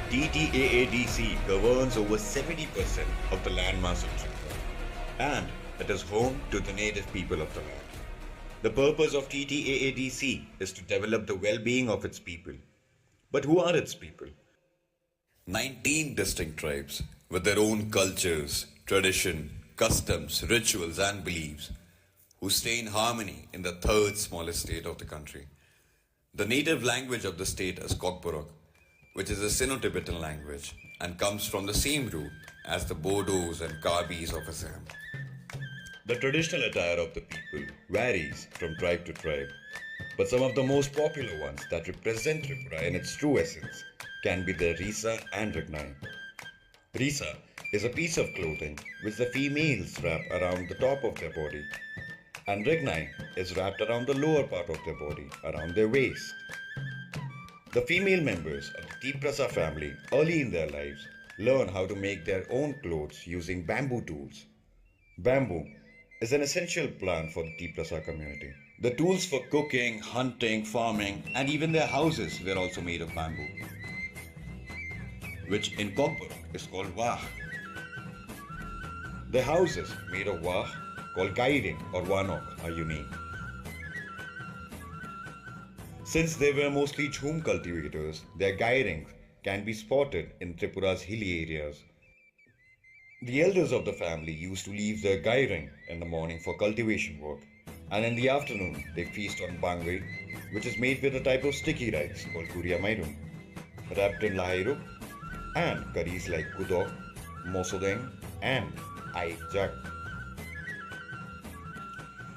T T A A D C governs over seventy percent of the landmass of Tripura, and it is home to the native people of the land. The purpose of T T A A D C is to develop the well-being of its people. But who are its people? Nineteen distinct tribes with their own cultures, tradition, customs, rituals, and beliefs, who stay in harmony in the third smallest state of the country. The native language of the state is Kokborok, which is a Sino-Tibetan language and comes from the same root as the Bodos and Karbis of Assam. The traditional attire of the people varies from tribe to tribe, but some of the most popular ones that represent Tripura in its true essence can be the Risa and Rignai. Risa is a piece of clothing which the females wrap around the top of their body, and Rignai is wrapped around the lower part of their body, around their waist. The female members of the Tiprasa family early in their lives learn how to make their own clothes using bamboo tools. Bamboo is an essential plant for the Tiprasa community. The tools for cooking, hunting, farming, and even their houses were also made of bamboo, which in Kokborok is called wah. The houses made of wah, called gairing or wanok, are unique. Since they were mostly jhum cultivators, their gairing can be spotted in Tripura's hilly areas. The elders of the family used to leave their gairing in the morning for cultivation work, and in the afternoon they feast on bangwi, which is made with a type of sticky rice called guria mairum, wrapped in lahairuk, and curries like kudok, mosodeng, and aijak.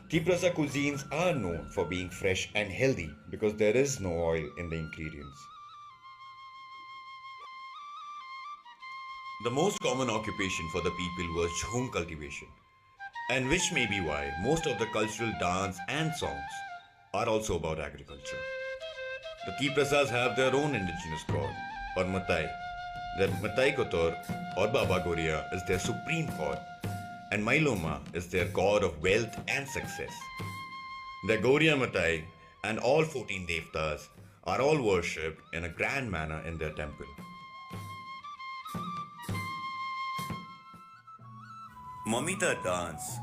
Tiprasa cuisines are known for being fresh and healthy because there is no oil in the ingredients. The most common occupation for the people was jhum cultivation, and which may be why most of the cultural dance and songs are also about agriculture. The Tiprasas have their own indigenous god, or Matai. The Matai Kotor, or Baba Goria, is their supreme god, and Mailoma is their god of wealth and success. The Goria Matai and all fourteen Devtas are all worshipped in a grand manner in their temple. Mamita dance,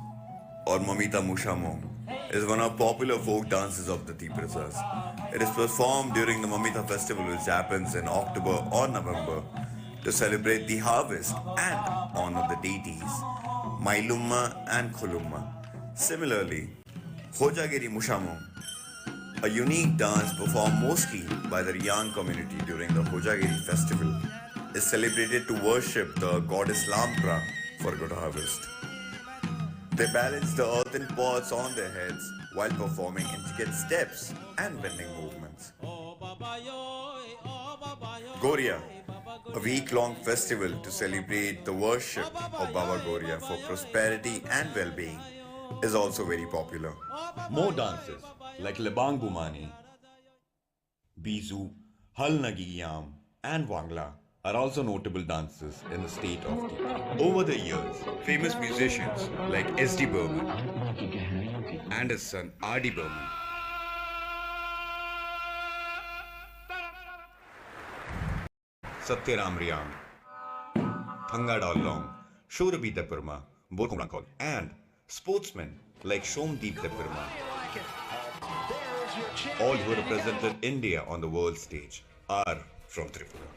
or Mamita Mushamong, is one of popular folk dances of the Tiprasas. It is performed during the Mamita festival, which happens in October or November, to celebrate the harvest and honor the deities Mailumma and Khulumma. Similarly, Hojagiri Mushamong, a unique dance performed mostly by the Riyang community during the Hojagiri festival, is celebrated to worship the goddess Lampra for good harvest. They balance the earthen pots on their heads while performing intricate steps and bending movements. Goria, a week-long festival to celebrate the worship of Baba Goria for prosperity and well-being, is also very popular. More dances like Lebang Bumani, Bizu, Halnagi Yam, and Wangla are also notable dances in the state of Tipra. Over the years, famous musicians like S D Burman, and his son R D Burman, Satyaram Riang, Thangada Long, Shurabhi Debbarma, Bolkhong Rangkhol, and sportsmen like Shomdeep Debbarma, all who represented India on the world stage, are from Tripura.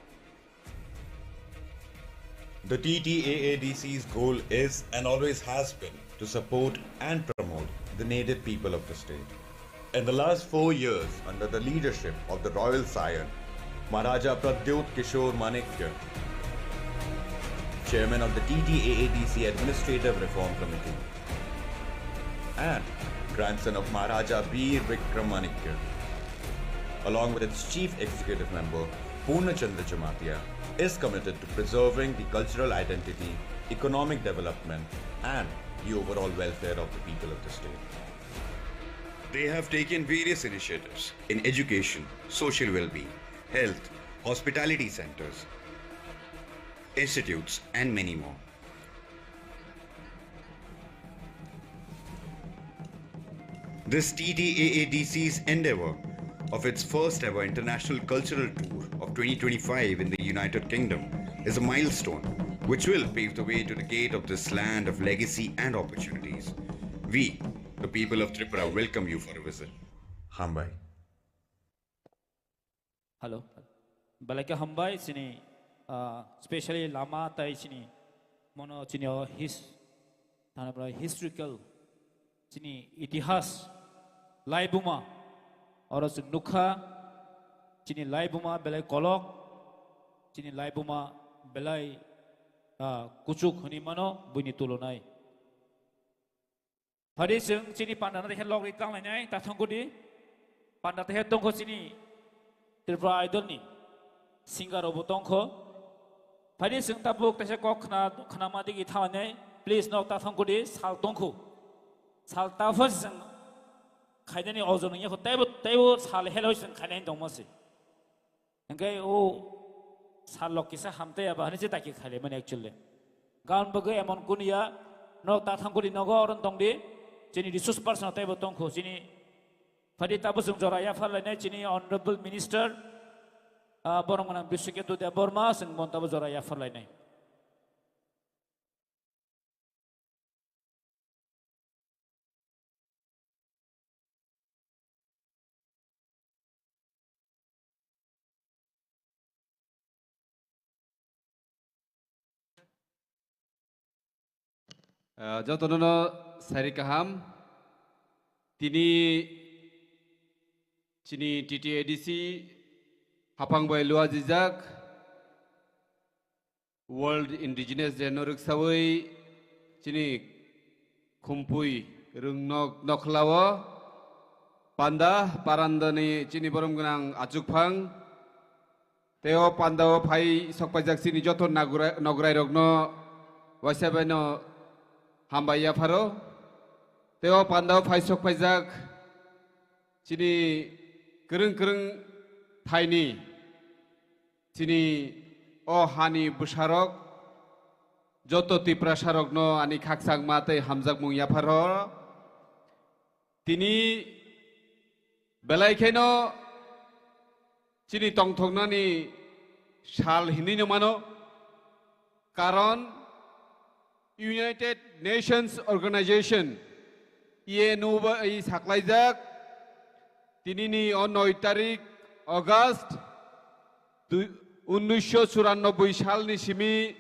The T T A A D C's goal is and always has been to support and promote the native people of the state. In the last four years, under the leadership of the Royal Scion, Maharaja Pradyot Kishore Manikya, Chairman of the T T A A D C Administrative Reform Committee, and grandson of Maharaja Bir Vikram Manikya, along with its Chief Executive Member Purna Chandra Jamatia, is committed to preserving the cultural identity, economic development, and the overall welfare of the people of the state. They have taken various initiatives in education, social well-being, health, hospitality centers, institutes, and many more. This T T A A D C's endeavor of its first ever international cultural tour of twenty twenty-five in the United Kingdom is a milestone which will pave the way to the gate of this land of legacy and opportunities. We, the people of Tripura, welcome you for a visit. Hambai. Hello. Belai khe hambai chini, ah, specially lama tai chini mono chini o his-, thani bwlai historical chini itihas laibuma oro chwng nukha chini laibuma belai kolok chini laibuma belai, ah, kuchuk hwnwi mano buini tulunai. Phadi chwng chini panda no tehe logri tanglainai ta thangkudi. Panda tehe tongkho chini Tripura Idol ni singer rokbo tongkho. Phadi chwng tabuk teisa kok khna, khnama digi thanglainai. Please nok ta thangkudi, sal tongkho. Sal ta pho chwng khainani ojon wngya kho, teibo, teibo sal heloi chwng khainani tongma se. Hingke o sal lok kisa hamtei aba hani se taki khaile mani actually. Gaon bagwi emon kunia nok ta thangkuli nogo oron tongdi. Chini resource person tei bo tongkho chini phadi tabo chwng jora yaphar lainai chini honorable minister, ah, borok gwnang Biswaketu Debbarma chwng bon tabo jora yaphar lainai. Ah, jotono no sari kaham. Tini chini T T A D C hapang bai lua jijak. World Indigenous Day no rwksawi chini khumpui rwngnok nokhlao panda parandani chini borom gwnang achukphang tei o pandao phai sokpaijak chini joto nagura-, nograirokno waisa baino hambai yapharo tei o pandao phai sokpaijak chini kwrwng kwrwng thaini chini o hani bwsarok joto Tiprasarokno ani khakchangma tei hamjakmung yapharo. Tini belai kheno chini tongthoknani sal hinwi no mano, karon United Nations Organization, U N O bai saklaijak, tinini o noi tarik August dui-, unnisho churannoboi salni simi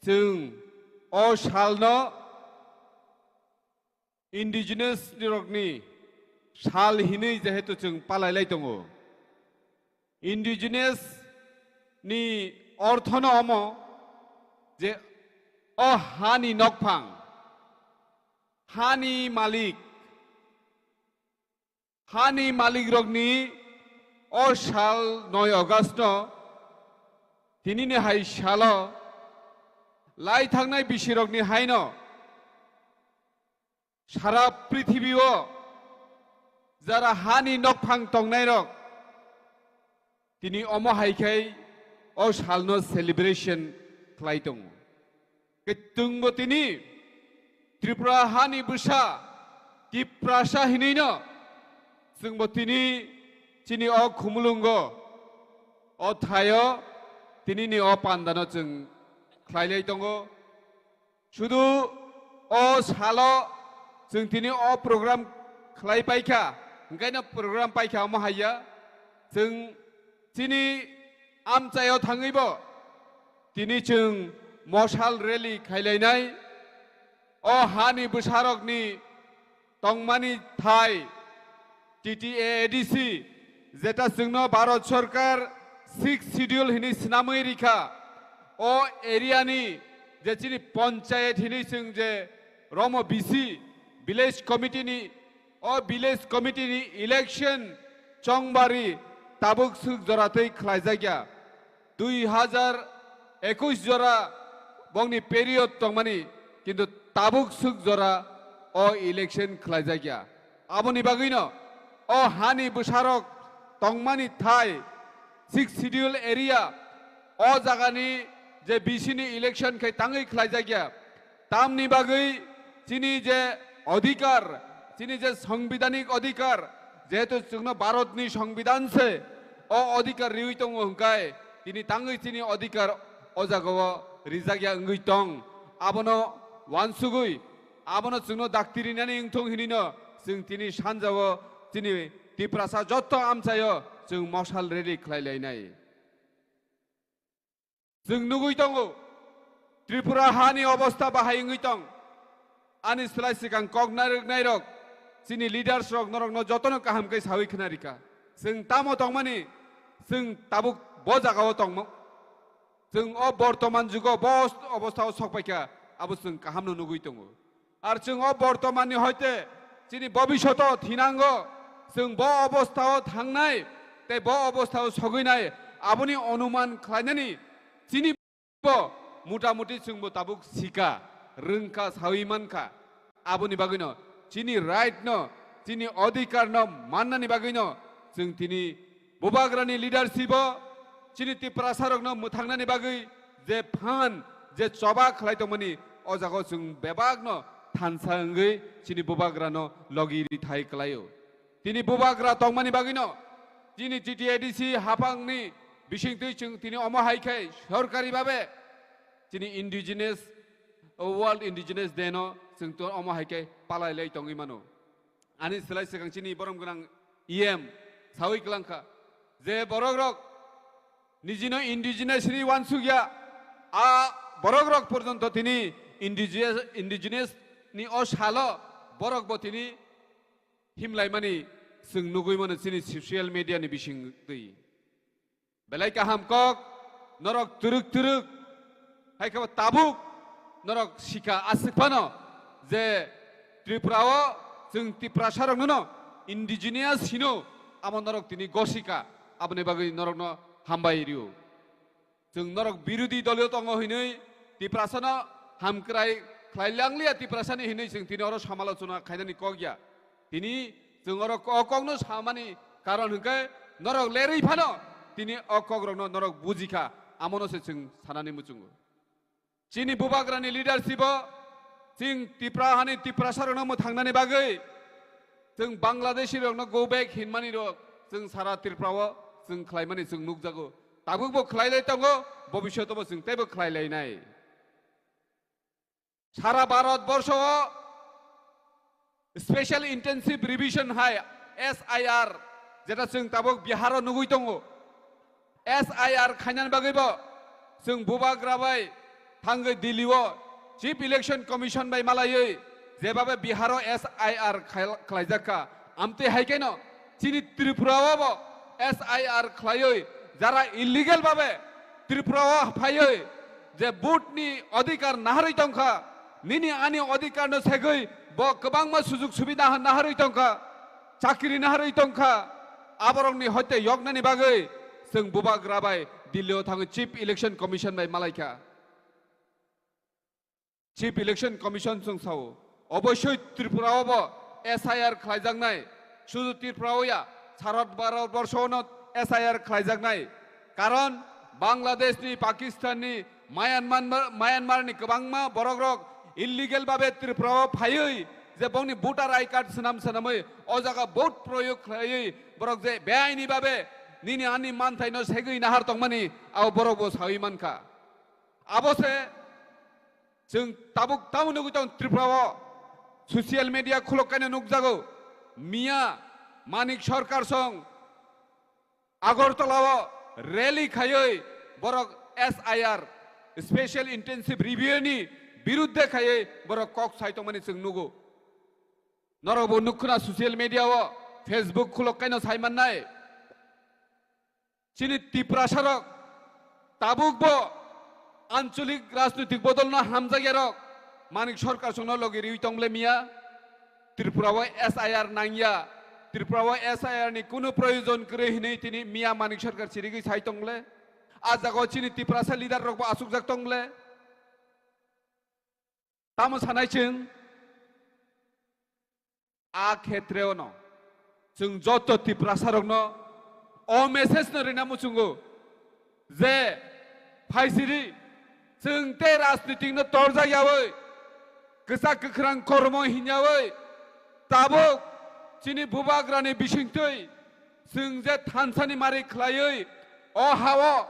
chwng o salno Indigenous rokni sal hinwi jehetu chwng palailai tongo. Indigenous ni orthono omo je o hani nokphang, hani malik, hani malik rokni o sal noi August no tinini hai salo lai thangnai bisirokni haino sara prithibio jara hani nokphang tongnairok tini omo hai khai o salno celebration khlai tongo. Khe chwngbo tini Tripura hani bwsa Tiprasa hinwino chwngbo tini chini o khumulwngo o thaio tinini o pandano chwng khlailai tongo. Sudu o salo chwng tini o program khlai paikha, hwnkhaino program paikha omo haiya. Chwng chini amchaio thangwibo tini chwng mosal rally khailainai. O hani bwsarokni tongmani thai T T A A D C, jeta chwngno Bharat Sarkar Sixth Schedule hinwi swnamwi rikha, o area ni je chini panchayat hinwi chwng je romo B C, village committee ni, o village committee ni election chongbari tabuk swk jora twi khlaijakya. Dui hajar ekush jora bongni period tongmani, kintu tabuk swk jora o election khlaijak ya. Aboni bagwino o hani bwsarok tongmani thai Sixth Schedule area o jagani je B C ni election khai tangwi khlaijak ya. Tamni bagwi chini je odhikar, chini je songbidanik odhikar, jehetu chwngno Bharatni songbidan se o odhikar riwi tongo hwnkhe, tini tangwi chini odhikar o jagao rijak ya wngwi tong. Abono wansugwi, abono chwngno dakti rinani wngthong hinwino chwng tini sanjao chini Tiprasa jotto amchaio chwng mosal rally khlai lainai. Chwng nugwi tongo, Tripura hani obostha bahai wngwi tong. Ani slai swkang kok narwknairok, chini leaders rok norokno jotono kaham khe sawi khna rikha. Chwng tamo tongmani, chwng tabuk bo jagao tongmo. Chwng o bortoman jugo bo obostha o sokpaikha, abo chwng kahamno nugwi tongo. Ar chwng o bortomanni hoite chini bobishoto thinango, chwng bo obostha o thangnai tei bo obostha o sogwinai, aboni onuman khlainani chini bo mutamuti chwngbo tabuk sika, rwngkha, sawi mankha. Aboni bagwino chini right no, chini odhikar no mannani bagwino chwng tini Bubagrani leadership o chini Tiprasarokno mwthangnani bagwi je phan, je choba khlai tongmani, o jagao chwng bebakno thansa wngwi chini Bubagrano logi rithai klaio. Tini Bubagra tongmani bagwino chini T T A D C haphangni bisingtwi chwng tini omo hai khe sorkari babe chini Indigenous, World Indigenous Day no chwng to omo hai khe palai lai tongwi mano. Ani slai swkang chini borom gwnang E M sawi kwlangkha je borok rok nijino indigenous hinwi wansukya, a borok rok porjonto tini indigenous, indigenous ni o salo borok bo tini himlaimani chwng nugwi mano chini social media ni bisingtwi. Belai kaham kok, norok twrwk twrwk, hai khe bo tabuk norok sikha aswk phano je Tripura o chwng Tiprasa rokno no indigenous hino, amo norok tini gosika, aboni bagwi norokno hambai rio. Chwng norok birodhi dolo tongo hinwi Tiprasano hamkrai khlai langliya Tiprasani hinwi chwng tini oro samalochona khainani kok ya. Tini chwng oro o kokno samani karon hwnkhe norok lerwi phano tini o kokrokno norok bujikha, amono se chwng sanani muchungo. Chini Bubagrani leadership o chwng Tipra hani Tiprasarokno mwthangnani bagwi chwng Bangladeshi rokno go back hinmani rok chwng sara Tripura o chwng khlaimani chwng nukjago. Tabukbo khlailai tongo, bobisyotobo chwng teibo khlailainai. Sara Bharat borsho o Special Intensive Revision hai S I R, jeta chwng tabuk Bihar o nugwi tongo. S I R khainani bagwi bo chwng Bubagra bai thangwi Delhi o Chief Election Commission bai malaiwi jebabe Bihar o S I R khai-, khlaijak kha. Amtwi hai kheno chini Tripura o bo S I R khlaiwi jara illegal babe Tripura o phaiwi je vote ni adhikar naharwi tongkha, nini ani adhikar no segwi bo kwbangma sujug subida naharwi tongkha, chakri naharwi tongkha, aborokni hoite yoknani bagwi chwng Bubagra bai Delhi o thangwi Chief Election Commission bai malaikha. Chief Election Commission chwng sao, oboisoi Tripura o bo S I R khlaijaknai, sudu Tripura o ya, sara Bharat borsho no S I R khlaijaknai. Karon Bangladesh ni, Pakistan ni, Myanmar, Myanmar ni kwbangma borok rok illegal babe Tripura o phaiwi je bongni voter I card swnam swnamwi o jaga vote proyog khlaiwi borok je beaini babe nini ani manthai no segwi nahar tongmani abo borok bo sawi mankha. Abo se chwng tabuk tamo nugwi tong Tripura o social media khulok kaino nukjago. Miya Manik Sarkar song Agartala o rally khaiwi borok S I R, Special Intensive Review ni birudde khaiwi borok kok sai tongmani chwng nugo. Norok bo nukkhwna social media o, Facebook khulok kaino sai mannai. Chini Tiprasa rok tabuk bo ancholik rajnitik bodol no hamjakya rok Manik Sarkar songno logi riwi tong le miya. Tripura o S I R nangya, Tripura o S I R ni kunu proyojon kwrwi hinwi tini miya Manik Sarkar chirigwi sai tong le. A jaga o chini Tiprasa leader rok bo achukjak tong le. Tamo sanai chwng? A khetreo no chwng joto Tiprasa rokno o message no rina muchungo je phaisiri chwng tei rajnitik no torjak yawi kwchak kwkhrang kormo hinyawi tabuk chini Bubagrani bisingtwi chwng je thansani mari khlaiwi o ha-o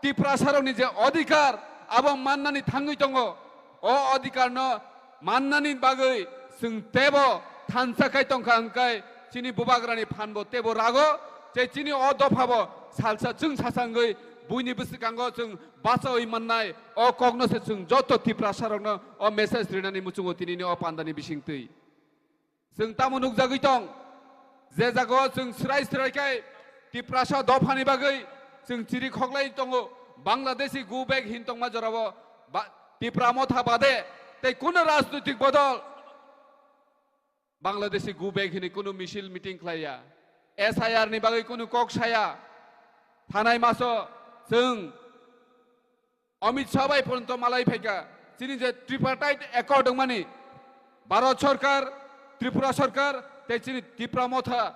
Tiprasarokni je odhikar abo mannani thangwi tongo, o odhikarno mannani bagwi chwng teibo thansa khai tongkha hwnkhe chini Bubagrani phanbo teibo rago, tei chini o dophabo salsa chwng sasangwi buini bwskango chwng bachaui mannai o kokno se chwng joto Tiprasarokno o message rinani muchungo tinini o pandani bisingtwi. Chwng tamo nukjagwi tong, je jagao chwng swrai swrai khe Tiprasa dophani bagwi chwng chiri khoklai tongo, Bangladeshi go back hin tongma jorao ba-, Tipra motha bade tei kuno rajnoitik bodol Bangladeshi go back hinwi kuno misil meeting khlaiya, S I R ni bagwi kuno kok saya. Thanai maso chwng Amit Shah bai porjonto malai phaikha, chini je tripartite accord wngmani, Bharat Sarkar, Tripura Sarkar, tei chini Tipra Motha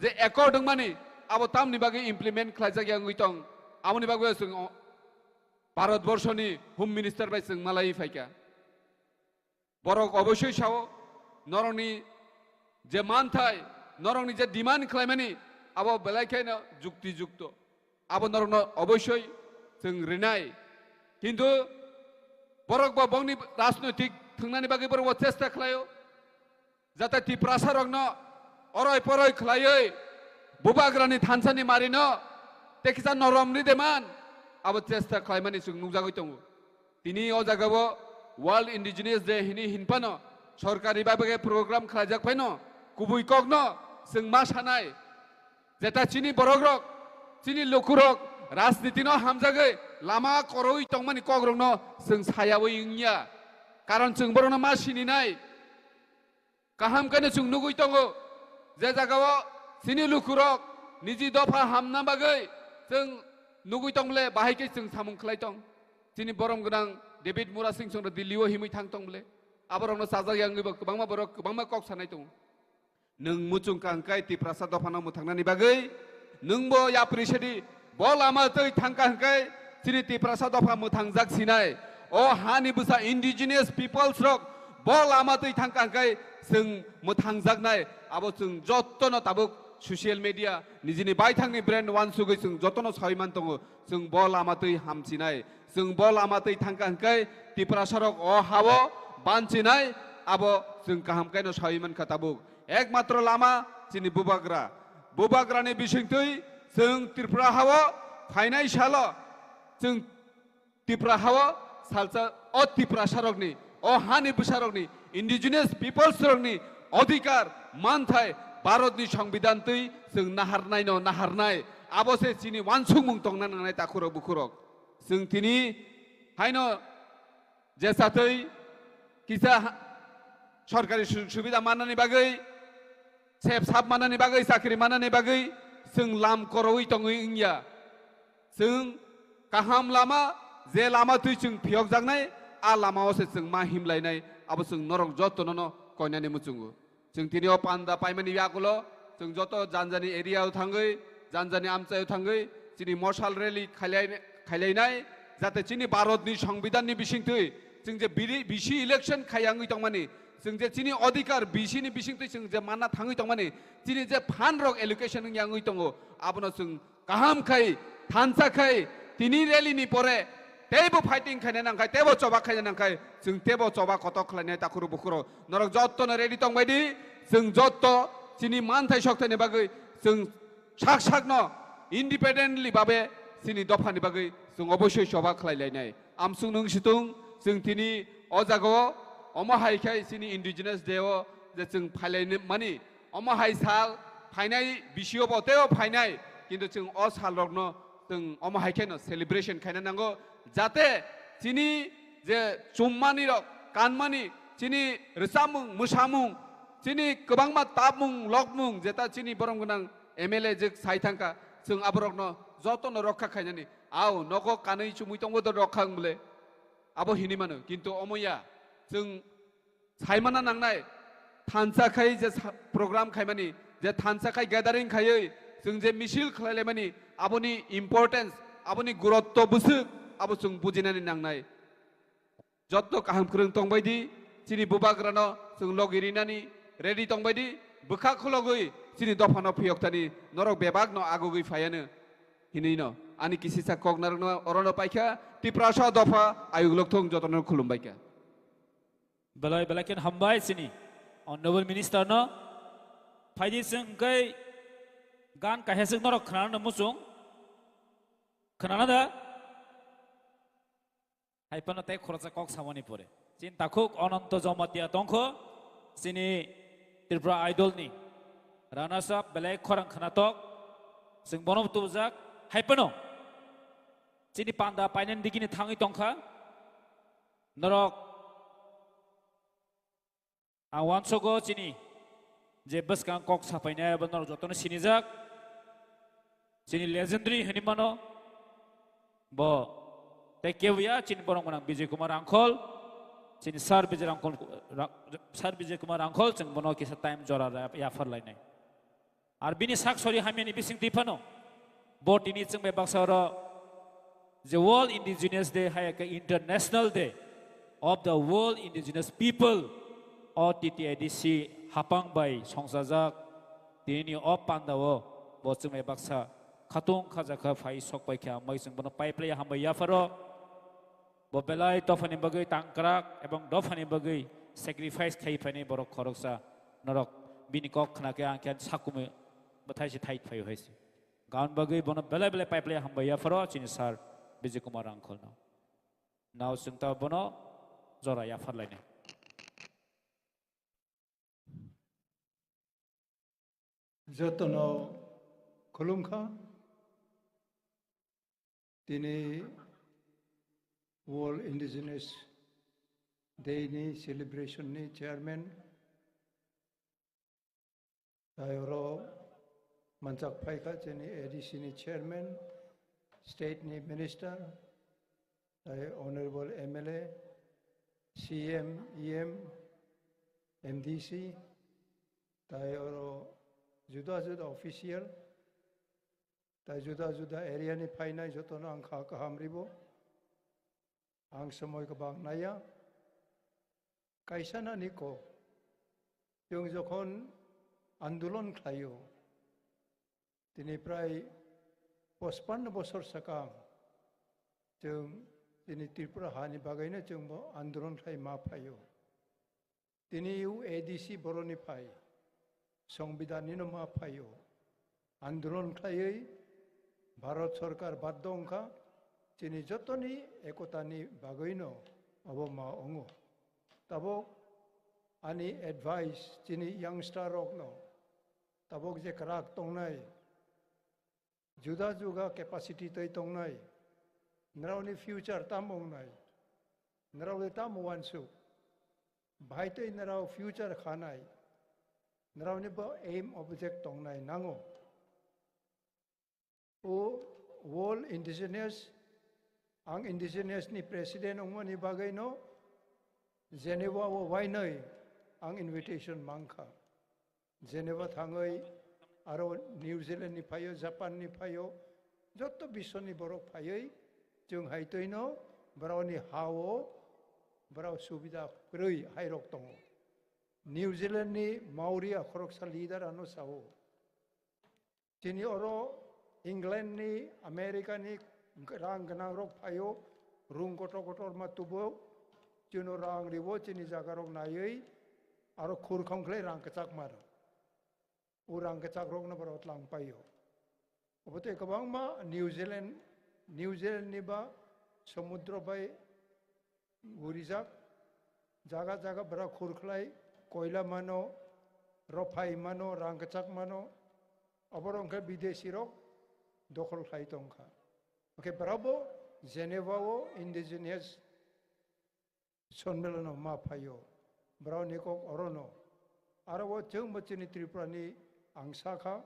je accord wngmani, abo tamni bagwi implement khlaijak ya wngwi tong, aboni bagwi chwng o Bharat Borshoni Home Minister bai chwng malaiwi phaikha. Borok oboisoi sao, norokni je manthai, norokni je demand khlaimani, abo belai kheno jukti jukto. Abo norokno oboisoi chwng rinai. Kintu borok bo bongni rajnoitik thwngnani bagwi borok bo chesta khlaio. Jate Tiprasa rokno oroi poroi khlaiwi bubagrani thansani marino tei kisa norom ri deman abo chesta khlaimani chwng nukjagwi tongo. Tini o jagao World Indigenous Day hini hinphano sorkari bai bai program khlaijak phaino kubui kokno chwng ma sanai. Jeta chini borokrok, chini lukurok rajnitino hamjagwi lama koroi tongmani kokrokno chwng sayawi wngya. Karon chwng borokno ma sininai. Kaham khe no chwng nugwi tongo, je jagao chini lukurok niji dopha hamna bagwi chwng nugwi tong le, bahai khe chwng samung khlai tong. Chini borom gwnang David Murasing chwngno Delhi o himwi thang tong bole. Aborokno chajak ya wngwi bo kwbangma borok kwbangma kok sanai tongo. Nwng muchung ka hwnkhe Tiprasa dophano mwthangnani bagwi nwngbo yapri sedi, bo lama twi thangkha hwnkhe chini Tiprasa dopha mwthangjak sinai. O hani bwsa indigenous peoples rok bo lama twi thangkha hwnkhe chwng mwthangjaknai. Abo chwng jottono tabuk social media nijini baithangni brand wansugwi chwng jottono sawi man tongo. Chwng bo lama twi hamchinai, chwng bo lama twi thangkha hwnkhe Tiprasa rok o hao banchinai, abo chwng kaham khe no sawi mankha tabuk. Ekmatro lama chini bubagra. Bubagrani bisingtwi chwng Tripura hao phainai salo chwng Tripura hao salsa o Tiprasa rokni, o hani bwsa rokni, indigenous peoples rokni odhikar, manthai, Bharatni Songbidan twi chwng naharnai no naharnai. Abo se chini wansukmung tongna nangnai takhurok bukhurok. Chwng tini haino jesatwi kisa ha-, sorkari sujug subida mannani bagwi, sep sap mannani bagwi, chakri mannani bagwi chwng lam korowi tongwi wngya. Chwng kaham lama, je lama twi chwng phiyokjaknai, a lamao se chwng ma himlainai, abo chwng norok jottono no koinani muchungo. Chwng tini o panda paimani yagulo chwng joto janjani area o thangwi, janjani amchai o thangwi chini mosal rally khailai-, khailainai, jate chini Bharatni Songbidanni bisingtwi chwng je biri-, bisi election khaiya wngwi tongmani, chwng je chini odhikar bisini bisingtwi chwng je manna thangwi tongmani, chini je fund rok allocation wngya wngwi tongo, abono chwng kaham khai, thansa khai, tini rally ni pore teibo fighting khaina nangkhai, teibo choba khaina nangkhai, chwng teibo choba kotok khlainai takhuru bukhuru. Norok jotto no ready tongbai di, chwng jotto chini manthai sokthai ni bagwi chwng sak sak no independently babe chini dopha ni bagwi chwng oboisoi choba khlai lainai. Amsung nung situng chwng tini o jaga o omo hai khai chini indigenous day o je chwng phailai mani, omo hai sal phainai bisio bo teibo phainai, kintu chwng o sal rokno chwng omo hai kheno celebration khaina nango, jate chini je chummani rok, kanmani, chini rwchapmung, mwsamung, chini kwbangma tapmung, lokmung, jeta chini borom gwnang M L A je sai thangkha, chwng aborokno jotono rokha khainani. Ao nogo kanwi chumui tongbo do rokha wng bole, abo hini mano, kintu omo ya, chwng saimana nangnai, thansa khai je sa-, program khaimani, je thansa khai gathering khaiwi chwng je misil khlailaimani, aboni importance, aboni gurutto bwswk, abo chwng bujinani nangnai. Jotto kaham kwrwng tongbai di, chini bubagrano chwng logi rinani ready tongbai di, bwkha khulogwi chini dophano phiyoktani norok bebakno agugwi phaiano hinwino ani kisisa kok narwkno orono paikha, Tiprasa dopha ayuk lokthung jotono khulumbaikha. Belai belai khen hambai chini Honorable Minister no. Phaidi chwng hwnkhe gan kaisa chwng norok khwnana muchung. Khwnana da? Hai phano tei khoroksa kok samani pore. Chini takhuk Ananto Jamatia tongkho, chini Tripura Idol ni runners up belai khorang khwnatok. Chwng bono tubujak. Hai phano chini panda painani digini thangwi tongkha. Norok ang uansugo chini je bwskang kok sapainai abo norok jotono sinijak. Chini legendary hinwi mano bo tei kebo ya, chini borok gwnang Bijay Kumar Rangkhol, chini Sir Bijay Rangkhol, Ra-, Sir Bijay Kumar Rangkhol, chwng bono kisa time jora ra-, yaphar lainai. Ar bini sak sori hamyani bising twi phano bo tini chwng bai baksa oro je World Indigenous Day, hai khe International Day of the World Indigenous People, o T T I D C hapang bai songchajak. Tini o panda o bo chwng bai baksa khatung khajakha phai sok bai kha, mai chwng bono pipeline hambai yapharo. Bo belai dophani bagwi tangkrak ebong dophani bagwi sacrifice khai phainai borok khoroksa. Norok bini kok khna khe ang khe sakumi bwthai se thai phai hai se. Gan bagwi bono belai belai pipeline hambai yapharo chini sir Bijay Kumar Rangkholno. Nao chwng ta bono jora yaphar lainai. Jotono khulumkha. Tini World Indigenous Day ni celebration ni chairman, tai oro manchak phaikha chini A D C ni chairman, state ni minister, tai honorable M L A, C M, E M, M D C, tai oro juda juda official, tai juda juda area ni phainai jotono ang kha kaham ribo. Ang somoi kwbang naiya. Kaisa nani kok. Chwng jokhon andolon khlaio, tini prai pochpanno bosor sakang chwng tini Tripura hani bagwino chwngbo andolon khlai ma phaio. Tini u A D C boroni phai, Songbidanni no ma phaio. Andolon khlaiwi Bharat Sorkar baddo wngkha, chini jotoni ekotani bagwino abo ma wngo. Tabok ani advice chini youngster rokno, tabok je kwrak tongnai, juda juda capacity tei tongnai, nrao ni future tamo wngnai, nrao le tamo wansuk, bahai tei nrao future khanai, nrao ni bo aim object tongnai nango. O World Indigenous, ang Indigenous ni president wngmani bagwi no Geneva o wainoi ang invitation mankha. Geneva thangwi aro New Zealand ni phaio, Japan ni phaio, jotto biswni borok phaiwi chwng hai twino borokni ha-o borok subida kwrwi hairok tongo. New Zealand ni Maori a khoroksa leader ano sao, chini oro England ni, America ni rang gwnang rok phaio, room kotor kotor ma tubo, chino rang ribo, chini jaga rok naiwi aro khur khongkhlai rang kwchak mano. O rang kwchak rokno borok tlang paio. Obo tei kwbangma New Zealand, New Zealand ni ba somudro bai gurijak, jaga jaga borok khur khlai, koila mano, rophai mano, rang kwchak mano, oborok hwnkhe bidesi rok dokhol khlai tongkha. Hwnkhe borok bo Geneva o indigenous Sonmelano ma phaio, borokni kok orono. Aro o chwngbo chini Tripurani ang sakha,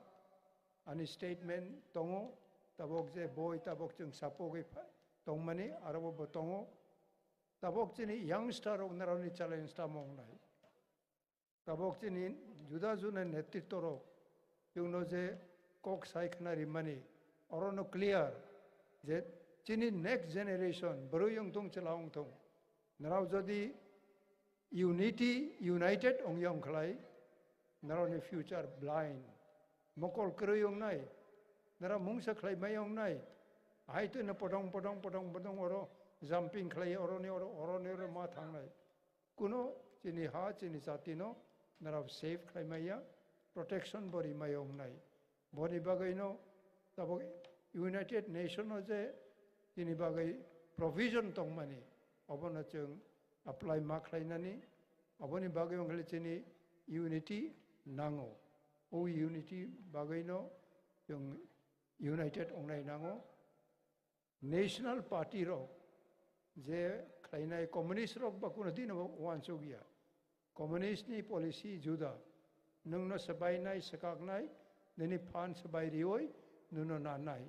ani statement tongo, tabok je boi tabok chwng sapogwi pha-, tongmani, aro bo tongo. Tabok chini youngster rok naroni challenge tamo wngnai. Tabok chini juda juda netritto rok chwngno je kok sai khna rimani, orono clear je chini next generation bwrwi wngthung, chwla wngthung, nrao jodi unity, united ongya wngkhlai, nrao ni future blind, mokol kwrwi wngnai, nrao mungsa khlai mai wngnai, hai twino podong podong podong podong oro jumping khlai, oroni oro, oroni oro ma thangnai. Kuno chini ha, chini jatino narao safe khlai maya, protection bo ri maya wngnai. Boni bagwino tabok United Nation o je chini bagwi provision tongmani, obono chwng apply ma khlainani, oboni bagwi wngkhe chini unity nango. O unity bagwino chwng united wngnai nango. National Party rok je khlainai communist rok ba kuno dino wansuk ya. Communist ni policy juda. Nwngno swbainai, swkaknai, nini phan swbai rioi, nwngno nanai.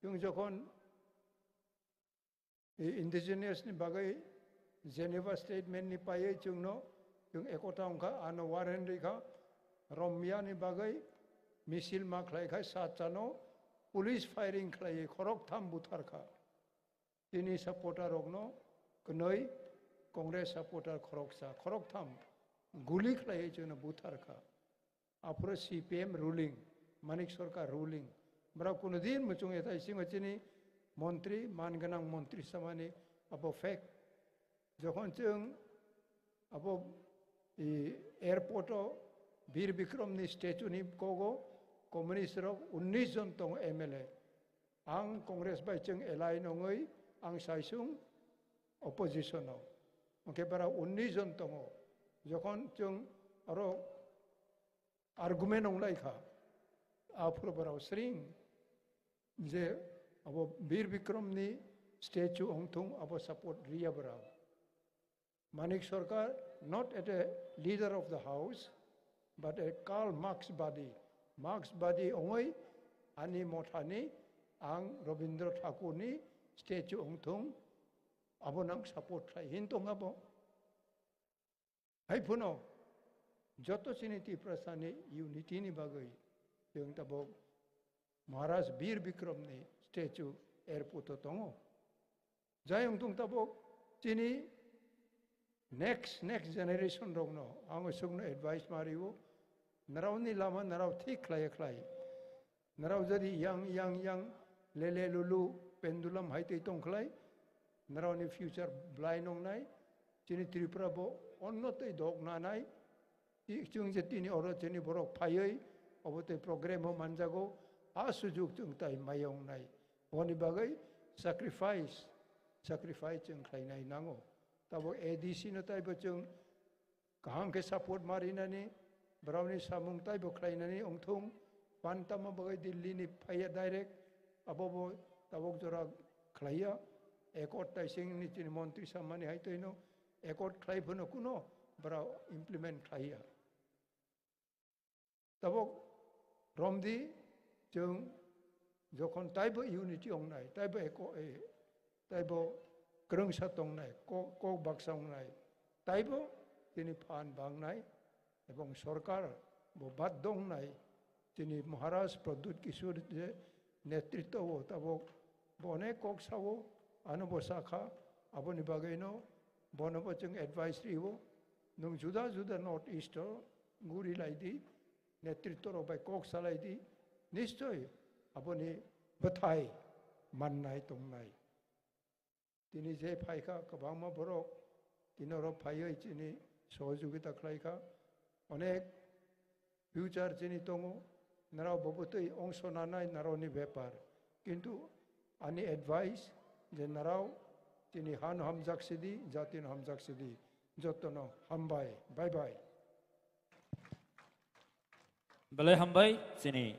Chwng jokhon i-, indigenous ni bagwi Geneva Statement ni paiwi chwngno, chwng ekota wngkha, ano warrant rikha, romya ni bagwi misil ma khlai kha, sat chano police firing khlaiwi khoroktham butharkha. Chini supporter rokno kwnwi, Congress supporter khoroksa, khoroktham guli khlaiwi chwngno butharkha. Aphuru C P M ruling, Manik Sarkar ruling. Borok kuno din muchung etai singo chini montri, man gwnang montri samani abo fake. Jokhon chwng abo, i, airport o Bir Bikrom ni statue ni kogo communist rok unnish jon tongo M L A. Ang Congress bai chwng alliance wngwi ang saisung opposition o. Hwnkhe bara unnish jon tongo. Jokhon chwng oro argument wnglai kha, aphuru borok sring je abo Bir Bikrom ni statue wngthung abo support riya borok. Manik Sarkar, not as a leader of the house, but a Karl Marx badi. Marx badi wngwi ani mothani ang Rabindra Thakur ni statue wngthung abo nang support khlai hin tong abo. Hai phano joto chini Tiprasani unity ni bagwi chwng tabuk Maharaj Bir Bikrom ni statue airport o tongo. Jai wngthung tabuk chini next, next generation rokno ang swkno advice ma rio, nrao ni lama nrao thik khlai khlai. Nrao jadi yang, yang, yang, lele lulu, pendulum hai tei tong khlai. Nrao ni future blind wngnai. Chini Tripura bo onno tei dok nanai. I-, chwng je tini oro chini borok phaiwi obo tei program o manjago. A sujuk chwng tai maya wngnai. Boni bagwi sacrifice, sacrifice chwng khlainai nango. Tabuk A D C no taibo chwng kaham khe support ma rinani, borokni samung taibo khlainani wngthung, phan tamo bagwi Delhi ni phaiya direct, abo bo tabuk jora khlaiya, accord taising ni chini montri sammani hai toino, accord khlai phano kuno borok implement khlaiya. Tabuk romdi chwng jokhon taibo unity wngnai, taibo eko-, eh, taibo kwrwngsa tongnai, ko-, kok baksa wngnai, taibo chini phan bangnai, ebong sorkar bo baddo wngnai, chini Maharaj Pradyut Kishore je netritwo o tabuk bo onek kok sao, ano bo sakha, aboni bagwino bono bo chwng advice rio, nwng juda juda North East o guri lai di, netritwo rok bai kok salai di, nischoi aboni bwthai mannai tongnai. Tini je phaikha kwbangma borok, tini oro phaiwi chini sohojogita khlaikha, onek future chini tongo, nrao bo bwtwi ongso nanai nrao ni bepar. Kintu ani advice je nrao tini hano hamjak sidi, jatino hamjak sidi, jotono hambai, bye bye. Belai hambai chini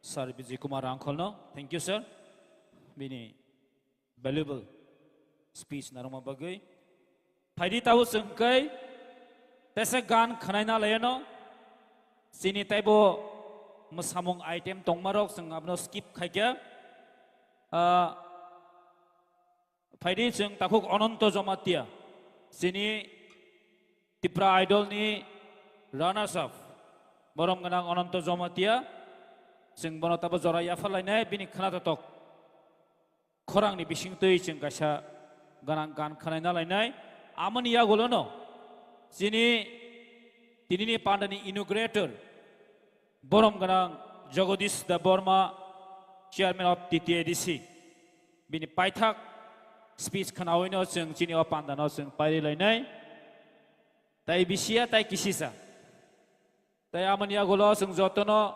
Sir Bijay Kumar Rangkholno. Thank you, sir. Bini valuable speech narwkma bagwi. Phaidi tabuk chwng khe tesa gan khwnaina laiyano. Chini taibo mwsamung item tongmarok chwng abono skip khaikha. Ah, Phaidi chwng takhuk Ananto Jamatia, chini Tipra Idol ni runners up, borom gwnang Ananto Jamatia, chwng bono tabo jora yaphar lainai, bini khwna totok khorangni bisingtwi chwng kaisa gwnang gan khwnaina lainai. Amoni yagulono chini tinini pandani inaugurator, borom gwnang Jagadish Debbarma, chairman of T T A D C, bini paithak speech khwnawino chwng chini o pandano chwng pairi lainai. Tai bisiya tai kisisa. Tai amoni yagulo chwng jotono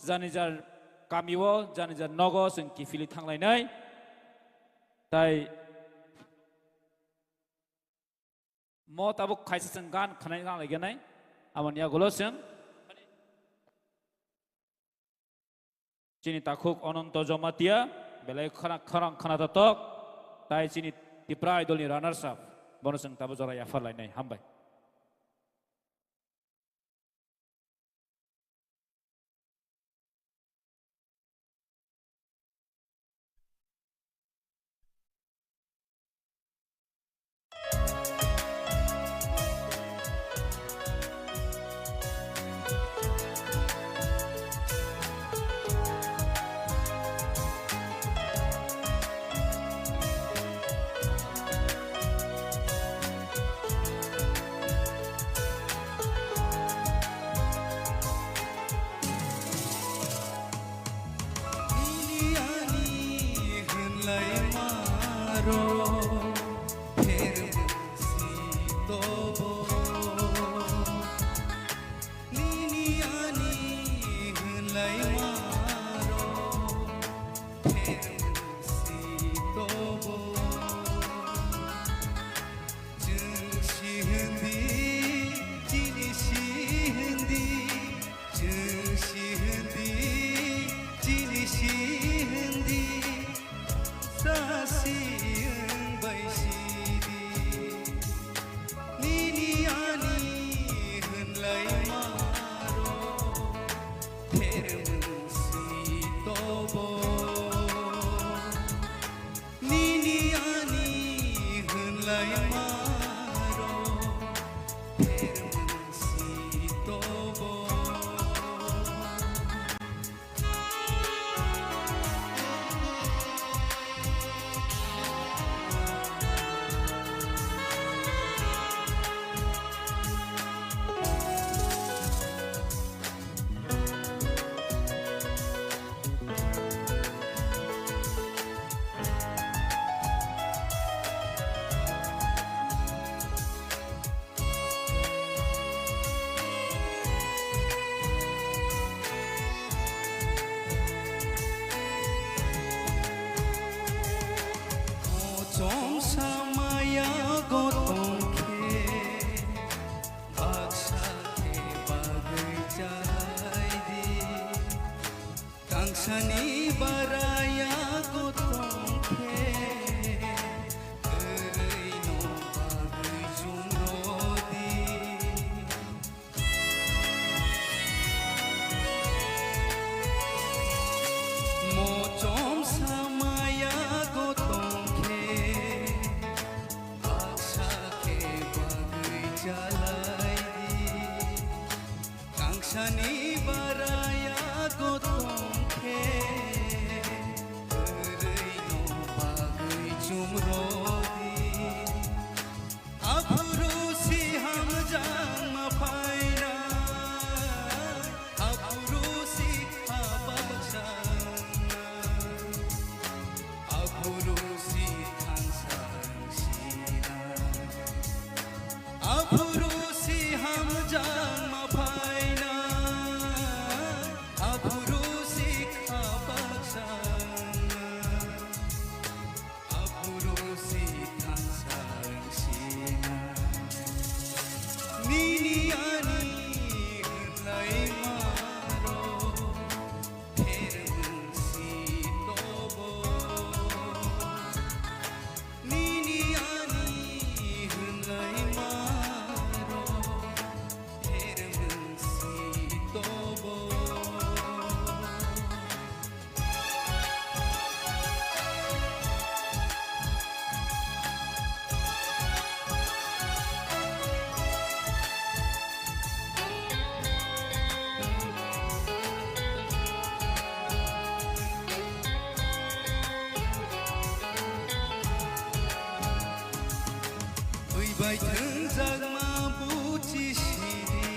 jani jar kamio, jani jar nogo chwng kiphilwi thanglainai. Tai mo tabuk khaisa chwng gan khwnai nang laigenai. Amoni yagulo chwng chini takhuk Ananto Jamatia, belai khorang khorang khwna totok, tai chini Tipra Idol ni runners up, bono chwng tabuk jora yaphar lainai. Hambai. Pher si tobo. Nini ani hwnlaima rok pher si tobo. Chwng si hwndi, chini si hwndi, chwng si hwndi, chini si hwndi. Sasi wng bai sidi, nini ani hwnlaima rok pher wng si tobo. Nini ani hwnlaima rok pher wng si tobo. Mochom samaya gotong khe, baksa khe bagwi chai di. Kangsani baraya gotong khe, kwrwino bagwi chumrodi. Mochom samaya gotong khe, baksa khe bagwi chalai di. Kangsani baraya gotong khe, kwrwino bagwi chumrodi. Aphuru si hamjakma phaina, aphuru si khabakjakna, aphuru si thansa sina. Aphuru si hamjakma phaina, aphuru si khabakjakna, aphuru si thansa sina. Nini ani hwnlaima rok pher wng si tobo. Nini ani hwnlaima rok pher wng si tobo. Twi bai thwngjakma buchi sidi,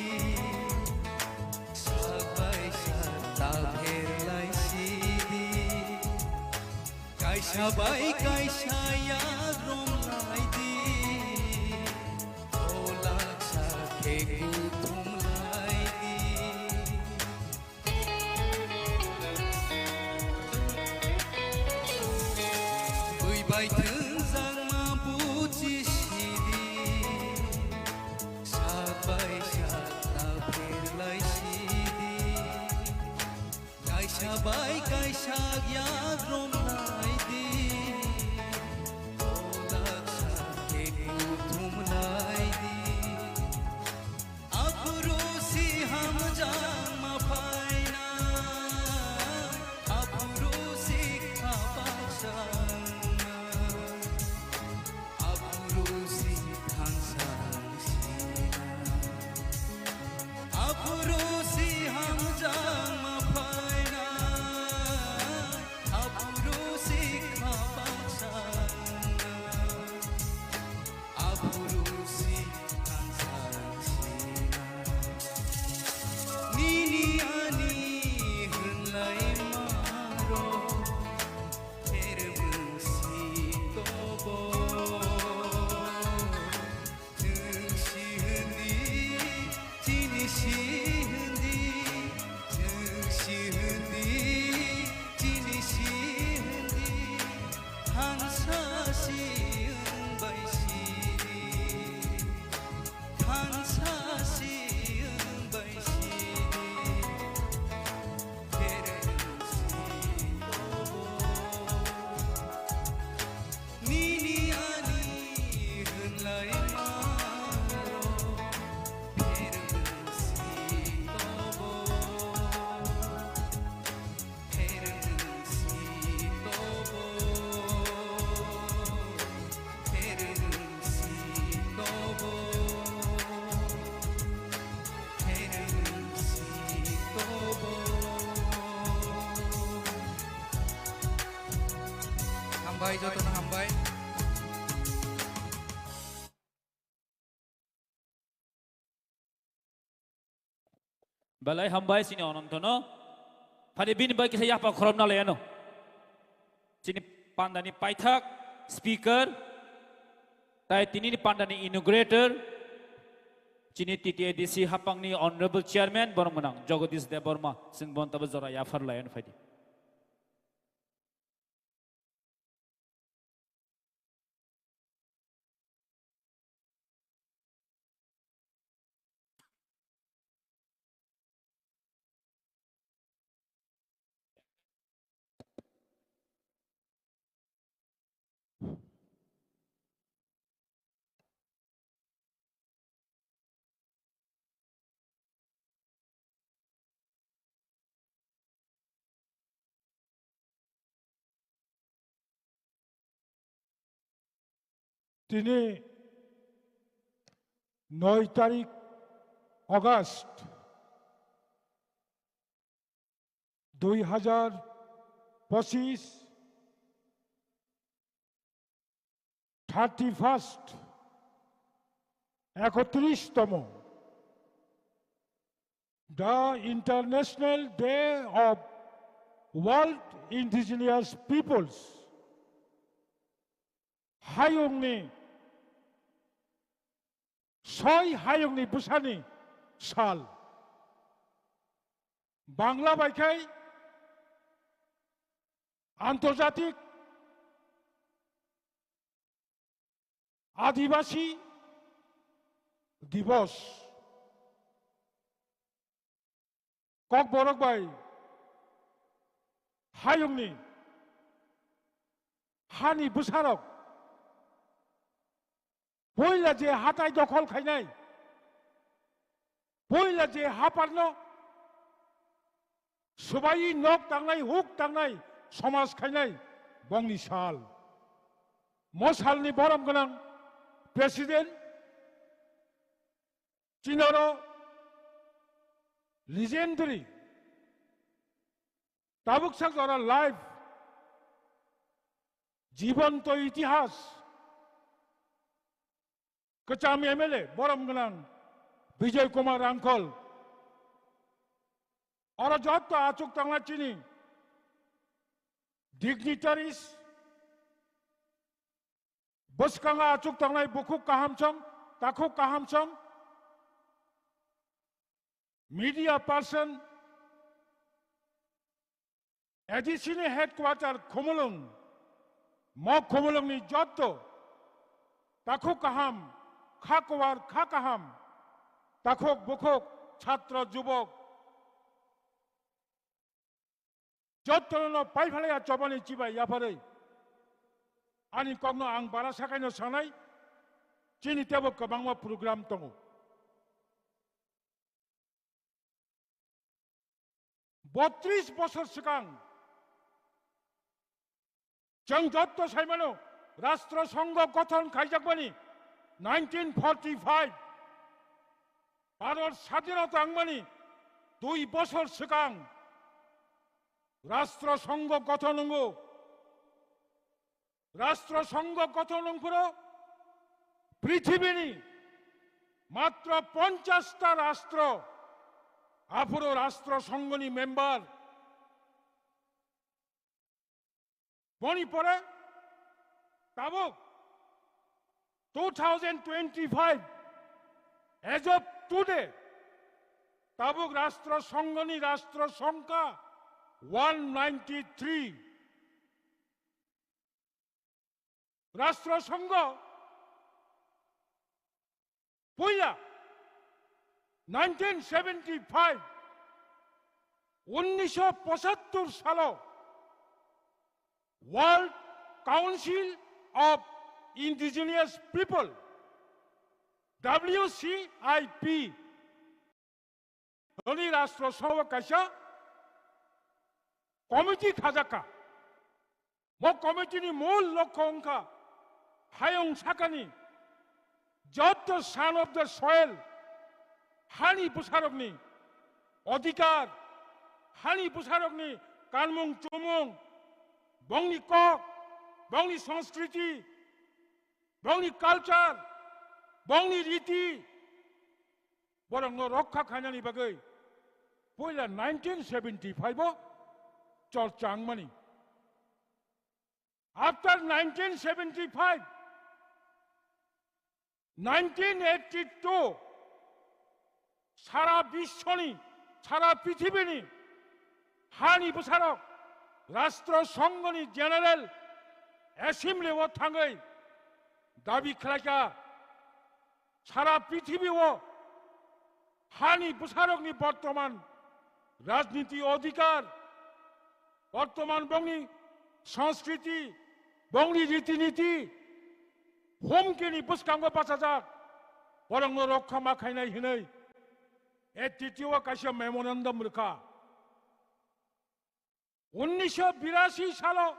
sak bai sak ta pherlai sidi. Kaisa bai kaisa yak romlai di, o laksa khe kuthumlai di. Bui bai thwngjakma buchi sidi, sak bai sak ta pherlai sidi. Kaisa bai kaisa yak romlai di, o laksa khe kuthumlai di. Aphuru si hamjakma phaina, aphuru si khabakjakna, aphuru si thansa sina. Aphuru si hamjakma phaina, aphuru si Bai, jotono hambai. Belai hambai chini Anantono. Phani bini bai kisa yapha khorop na laiano. Chini pandani paithak, speaker, tai tinini pandani inaugurator, chini T T A D C hapangni honorable chairman, borok mwnang Jagadish Debbarma, chwng bon tabo jora yaphar laiano phaidi. Tini noi tarik August dui hajar pochis, thirty first, ekotris tomo, the International Day of World Indigenous Peoples. Hayungni, soi hayungni bwsani sal. Bangla bai khai Antarjatik Adibasi Dibos. Kokborok bai hayungni hani bwsarok puila je hatai dokhol khainai, puila je haparno swbai nok tangnai, huk tangnai, somaj khainai bongni sal. Mo salni borom gwnang president Chinoro legendary, tabuk sak jora live, jibanto itihas, kwcham M L A, borom gwnang Bijoy Kumar Rangkhol. Oro jotto achuk tangna chini dignitaries, bwskango achuk tangnai bukhuk kahamsong, takhuk kahamsong, media person, A D C ni headquarter Khumulwng, mo Khumulwngni jotto takhuk kaham, kha kuwar kha kaham, takhuk bukhuk, chhatro jubok, jottono paiphalaiya chobani chibai yapharwi. Ani kokno ang bara sakaino sanai, chini tebo kwbangma program tongo. Botris bosor swkang chwng jotto saimano, Rashtra Sangha gothon khaijakmani nineteen forty five, Bharat Sadhinota wngmani dui bosor swkang Rashtra Sangha gothon wngo. Rashtra Sangha gothon wngphuru prithibini matro ponchash ta rashtra, aphuru Rashtra Sanghani member. Boni pore tabuk two thousand twenty-five, as of today, tabuk Rashtra Sanghani Rashtra Sangha one ninety-three. Rashtra Sangha puila nineteen seventy-five, unnisho pochattor salo World Council of Indigenous People, W C I P, Dhoni Rashtra Sangha kaisa committee khajakha. Bo committee ni mul lokho wngkha hayung sakani jotto son of the soil, hani bwsarokni odhikar, hani bwsarokni kanmung chumung, bongni kok, bongni sanskriti, bongni culture, bongni riti, borokno rokha khainani bagwi puila nineteen seventy-five o chorcha wngmani. After nineteen seventy-five, nineteen eighty-two, sara biswoni, sara prithibini hani bwsarok Rashtra Songhoni General Assembly o thangwi dabi khlaikha, sara prithibi o hani bwsarokni bortoman rajniti odhikar, bortoman bongni sanskriti, bongni riti niti, humkini bwskango bachajak, borokno rokha ma khainai hinwi A T T O kaisa memorandum rwkha. Unnisho birasi salo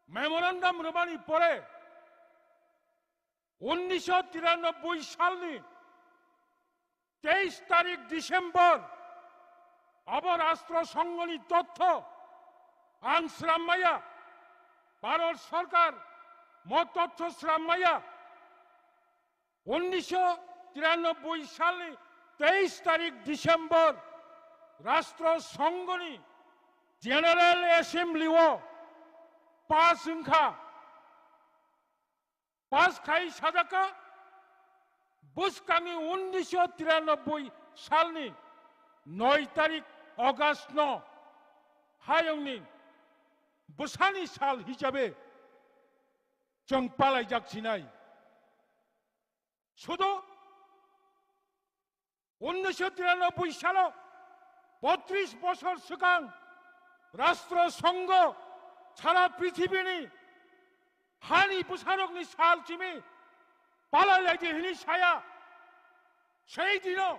memorandum rwmani pore, unnisho tiranoboi salni teis tarik December, abo Rashtra Songhoni totho ang srammaya, Bharat Sarkar mo totho srammaya, unnisho tiranoboi salni teis tarik December Rashtra Songhoni General Assembly o pass wngkha. Pass khai sajaka, bwskangni unnisho tiranoboi salni noi tarik August no hayungni bwsani sal hisabe chwng palaijak sinai. Sudo unnisho tiranoboi salo botris bosor swkang Rashtra Songho sara prithibini hani bwsarokni sal simi palai laidi hini saya. Sei dino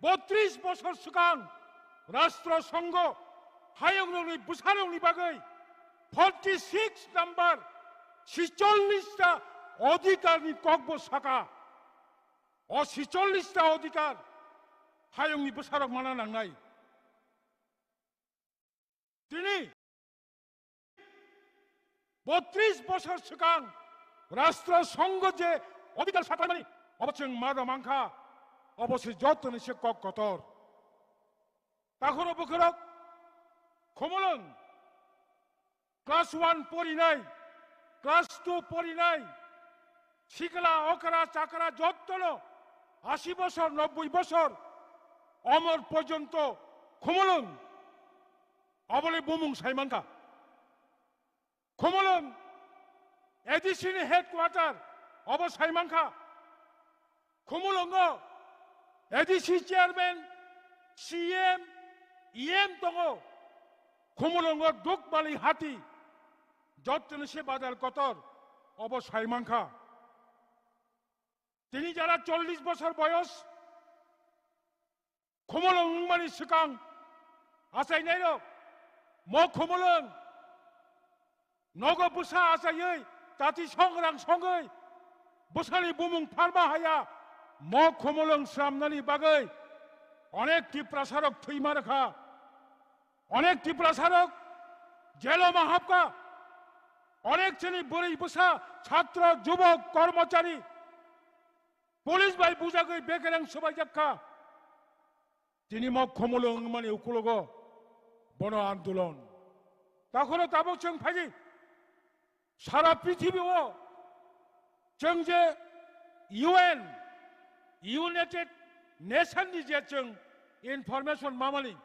botris bosor swkang Rashtra Songho hayungrokni bwsarokni bagwi forty six number sicholish ta odhikarni kokbo saka. O sicholish ta odhikar hayungni bwsarok mana nangnai. Tini botris bosor swkang Rashtra Songho je odhikar saklaimani, obo chwng ma da mankha, obo se jotoni se kok kotor. Takhoro bwkhorok Khumulwng class one porinai, class two porinai, sikla, okra, chakra jottono asi bosor, nobboi bosor omor porjonto Khumulwng obole bumung saimankha. Khumulwng A D C ni headquarter obo saimankha. Khumulwngo A D C chairman, C M, E M tongo. Khumulwngo Dukmali hati, jottoni se bazar kotor, obo saimankha. Tini jara chollish bosor boyos, Khumulwng wngmani swkang achainairok, mo Khumulwng nogo bwsa achaiwi tati songrang songwi bwsani bumung pharma haya, mo Khumulwng sramnani bagwi onek Tiprasarok thwima rwkha, onek Tiprasarok jelo ma hapkha, onek chini bwrwi bwsa, chhatro, jubok, kormochari, police bai bujagwi bekereng swbaijak kha. Tini mo Khumulwng wngmani ukulogo bono andolon. Takhoro tabuk chwng phaidi sara prithibi o chwng je U N, United Nation ni je chwng information mamani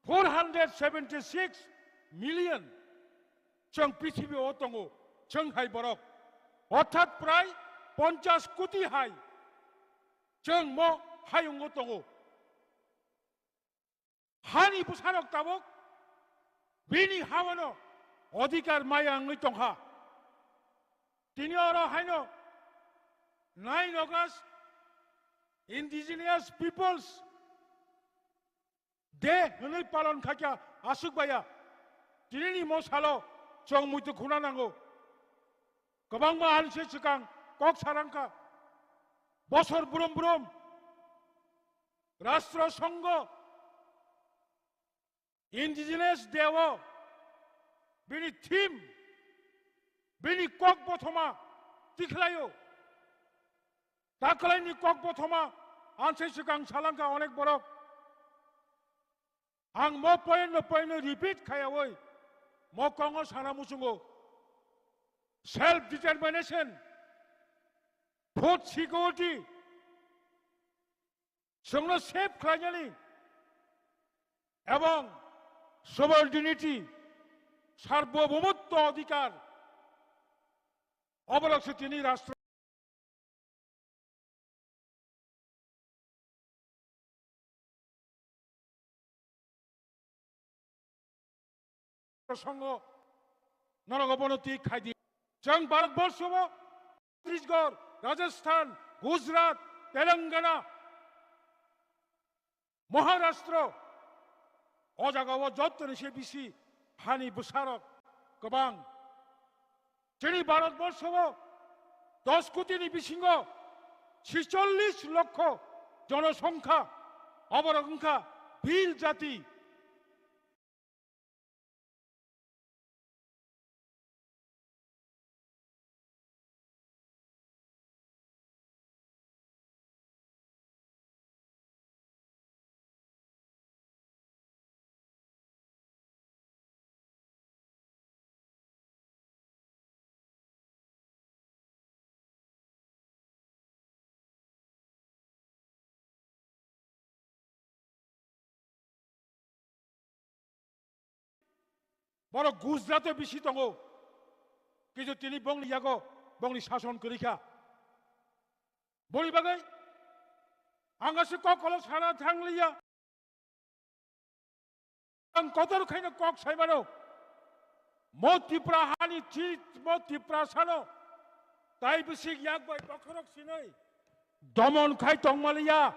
four hundred seventy six million chwng prithibi o tongo, chwng hai borok, orthat prai ponchash koti hai chwng mo hayungo tongo. Hani bwsarok tabuk bini hawano odhikar maya wngwi tongkha. Tini oro haino nine August Indigenous Peoples Day hwnwi palon khaikha aswk baya. Tinini mo salo chwng muitu khuna nango. Kwbangma ani se swkang kok sarangkha. Bosor brum brum Rashtra Songho Indigenous Day o bini theme Bini kok bothoma tikhlaio. Taklaini kok bothoma ansai swkang salangkha onek borok. Ang mo point no point no repeat khayawi mo kongo sana muchungo. Self determination, food security, chwngno save khlainani ebong sovereignty, sarbobhumutto odhikar, oborok se tini rashtra Songho norok obono twi khaidi. Chwng Bharat Borsho o Chhattisgarh, Rajasthan, Gujarat, Telangana, Maharashtra, o jaga o jottoni se bisi hani bwsarok kwbang. Chini Bharat Borsho o dos koti ni bisingo sicholish lokho jonosongkha, oborok wngkha bhil jati. Borok Gujarat o bisi tongo. Kintu tini bongni yago bongni sason kwrwi kha. Boni bagwi ang aswk kok kolok sana thangliya. Ang kotor khaino kok saimano. Mo Tripura hani chi, mo Tripura sano. Tai bisik yak bai bokhorok sinoi domon khai tongmaliya.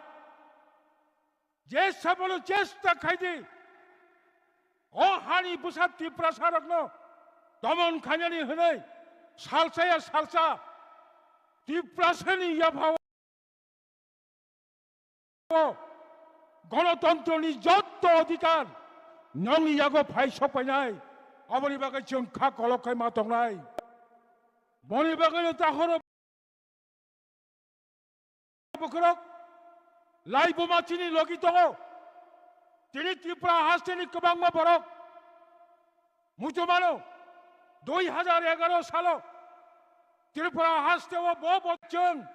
Je sabolo chesta khaidi. O hani bwsa Tiprasarokno domon khainani hwnwi salsa ya salsa Tiprasani yaphao gonotontroni jotto odhikar nongni yago phai sokpainai. Aboni bagwi chwng kha kolok khai ma tongnai. Boni bagwino tahoro Bokhorok, laibuma chini logi tongo. Tini Tripura hasteni kwbangma borok muchumano dui hajar egaroh salo Tripura hasteo bo bo chwng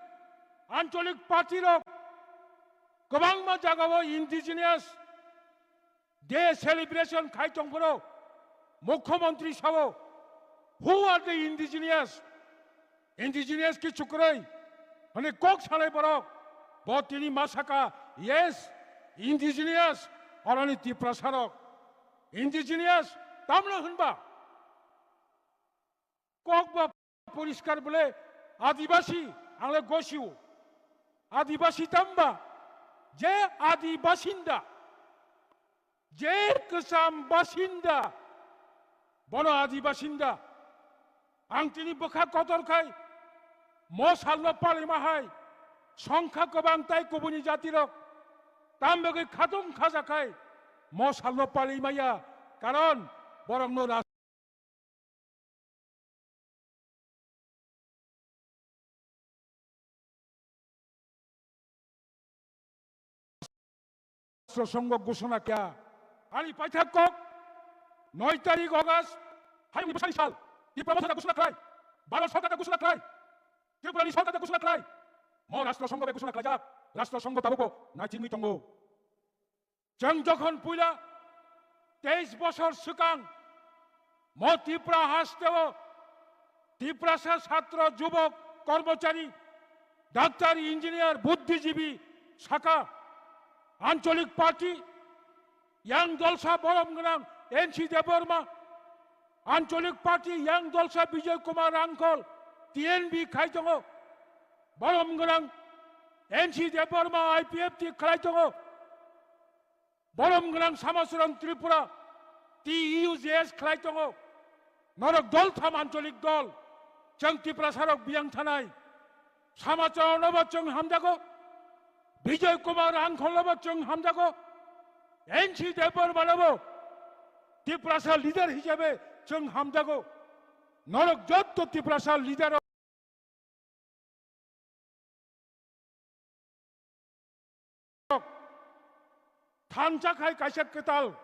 ancholik party rok kwbangma jagao indigenous Day celebration khai tongphuru Mukhyamantri sao, "Who are the indigenous? Indigenous ki chukroi?" Hwnwi kok sanai borok, bo tini ma saka, "Yes, indigenous, oroni Tiprasarok." Indigenous tamno hwnba? Kok ba poriskar bole Adibasi, ang le gosio. Adibasi tamba? Je Adi basinda, je kwcham basinda, bono Adi basinda. Ang tini bwkha kotor khai mo salno palima hai songkha kwbang tai kubuni jatirok tambagwi khatung khaja khai mo salno palimaya, karon borokno Rashtra Songho ghoshona kya? Ani paithak kok, noi tarik August, hayungni bwsani sal, Tipra Motha da ghoshona khlai, Bharat Sarkar da ghoshona khlai, Tripura ni Sarkar da ghoshona khlai, mo Rashtra Songho bai ghoshona khlaijak, Rashtra Songho tabukbo naichingwi tongo. Chwng jokhon puila teis bosor swkang mo Tripura hasteo Tiprasa chhatro, jubok, kormochari, doctor, engineer, buddhijibi saka, ancholik party yang dolsa borom gwnang N C Debbarma, ancholik party yang dolsa Bijoy Kumar Rangkhol, T N B khai tongo, borom gwnang N C Debbarma, I P F T khlai tongo. Borom gwnang Samacharan Tripura, T U J S khlai tongo. Norok dol tham ancholik dol. Chwng Tiprasarok biyang thanai. Samacharan nobo chwng hamjago. Bijoy Kumar Rangkhol nobo chwng hamjago. N C Debbarma nobo Tiprasa leader hisabe chwng hamjago. Norok jotto Tiprasa leader rok thansa khai kaisa kwtal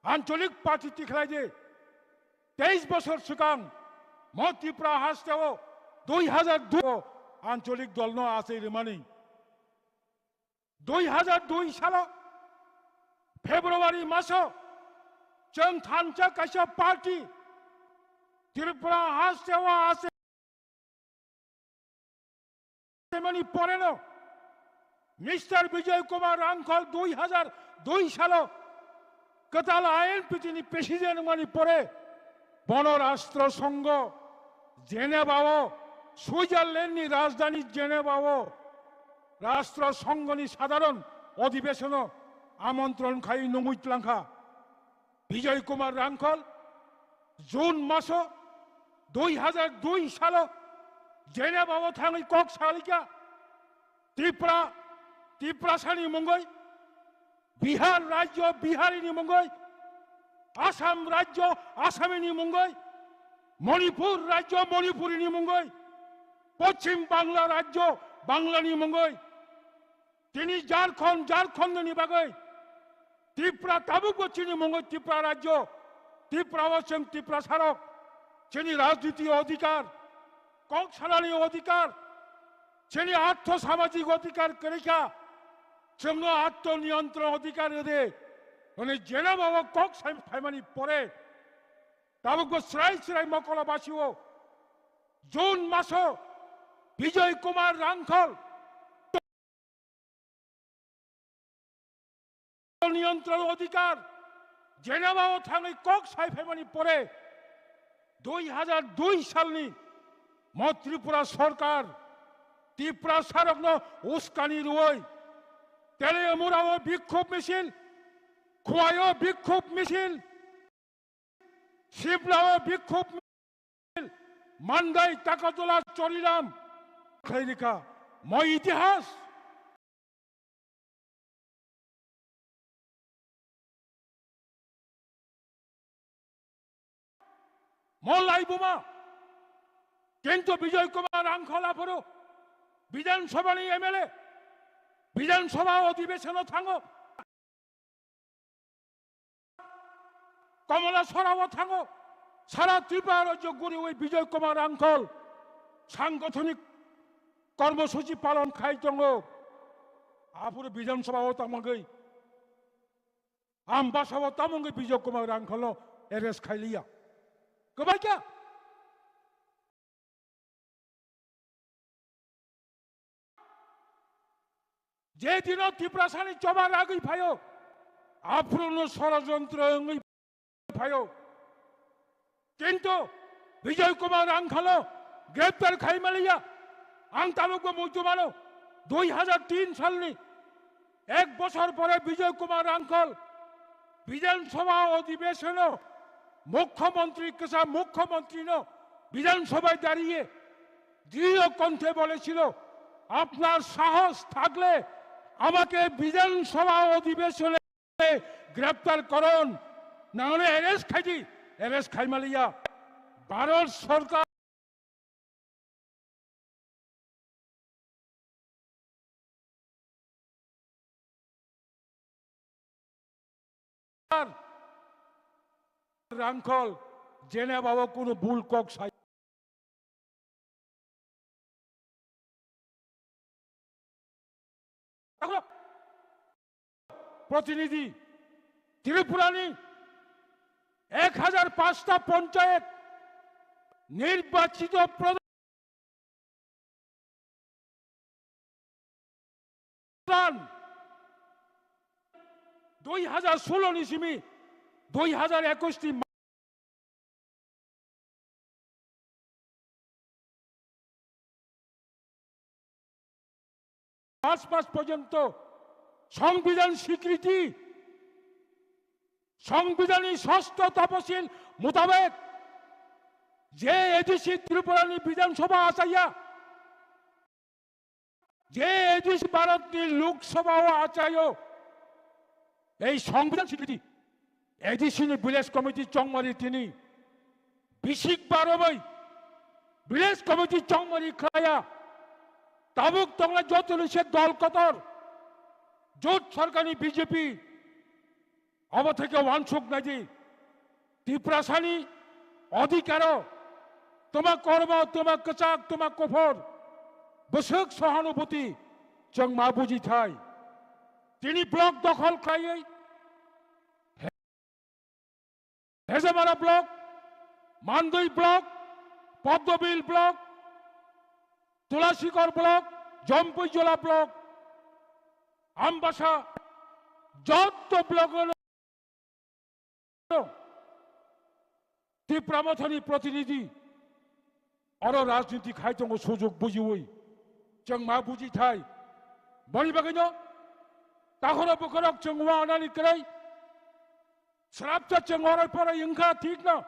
ancholik party tikhlai di. Teis bosor swkang mo Tripura hasteo dui hajar dui o ancholik dolno achai rwmani. Dui hajar dui salo February maso chwng thansa kaisa party Tripura hasteo achai mani poreno Mister Bijoy Kumar Rangkhol dui hajar dui salo kwtal I N P T ni president wngmani pore bono Rashtra Songho Geneva o, Switzerland ni rajdhani Geneva o Rashtra Songho ni sadharon odhibesono amontron khai nungwi tlangkha. Bijoy Kumar Rangkhol June maso dui hajar dui salo Geneva o thangwi kok salikha Tripura, Tiprasani mungwi, Bihar rajyo Biharini mungwi, Assam rajyo Assamini mungwi, Manipur rajyo Manipurini mungwi, Poschim Bangla rajyo Banglani mungwi, tini Jharkhand, Jharkhandni bagwi Tripura tabukbo chini mungwi Tripura rajyo, Tripura o chwng Tiprasarok chini rajniti odhikar, kok sanani odhikar, chini artho samajik odhikar kwrwikha, chwngno atmo niyantron odhikar rwdi hwnwi Geneva o kok sai phaimani pore tabukbo srai srai mokolo basio June maso Bijoy Kumar Rangkhol niyantron odhikar Geneva o thangwi kok sai phaimani pore dui hajar dui salni mo Tripura sorkar Tiprasarokno uskani rwui Teliamura o bikhub misil, Khowai o bikhub misil, Simla o bikhub misil, Mandai, Takarjala, Choriram khlairikha mo itihas. Mo laibuma. Kintu Bijoy Kumar Rangkhol aphuru Bidhan Sabha ni M L A, Bidhan Sabha odhibeshon o thango. Komla Sora o thango. Sara Tripura rajyo guriwi Bijoy Kumar Rangkhol sangothonik kormosuchi palon khai tongo. Aphuru Bidhan Sabha o tamagwi Ambasa o tamungwi Bijoy Kumar Rangkhol no arrest khailiya. Kwbai kha. Je dino Tiprasani choba ragwi phaio, aphuru no sorojontro wngwi phaio. Kintu Bijoy Kumar Rangkhol no greptar khai maliya. Ang tabukbo muitu mano, dui hajar tin salni ek bosor pore Bijoy Kumar Rangkhol Bidhan Sabha odhibeshono mukhyamantri, kwsa mukhyamantri no Bidhan Sabhaয় দাঁড়িয়ে দৃঢ় কণ্ঠে বলেছিল, "আপনার সাহস থাকলে আমাকে বিধানসভা অধিবেশনে গ্রেপ্তার করুন, না হলে অ্যারেস্ট খাইদি, অ্যারেস্ট খাইমালিয়া।" ভারত সরকার Rangkhol, Geneva o kunu bul kok sai. প্রতিনিধি ত্রিপুরানি এক হাজার পাঁচটা পঞ্চায়েত নির্বাচিত প্রধান প্রধান দুই হাজার ষোলো ni simi দুই হাজার একুশ ti পাঁচ মাস পর্যন্ত সংবিধান স্বীকৃতি, সংবিধাননি ষষ্ঠ তফসিল মোতাবেক যে এডিসি ত্রিপুরানি বিধানসভা আচাইয়া, যে এডিসি ভারতনি লোকসভাও আচাইও, এই সংবিধান স্বীকৃতি এডিসিনি ভিলেজ কমিটি চংমারি তিনি bisik baroboi village committee chongmani khlaiya. Tabuk tongnai joto ni se dol kotor, jot sarkarni B J P, abo theke wansuk naidi. Tiprasani odhikaro, toma kormo, toma kwchak, toma kophor, bwswk sohanubhuti chwng ma buji thai. Tini block dokhol khlaiwi Hejamara block, Mandwi block, Poddobil block, Tulasikor block, Jompuijola block, Ambasa, jotto block o Tipra Mothani protinidhi oro rajniti khai tongo sujok bujiwi chwng ma buji thai. Boni bagwino takhoro bwkhorok chwng wanani kwrwi srapsa chwng orai porai wngkha thikno,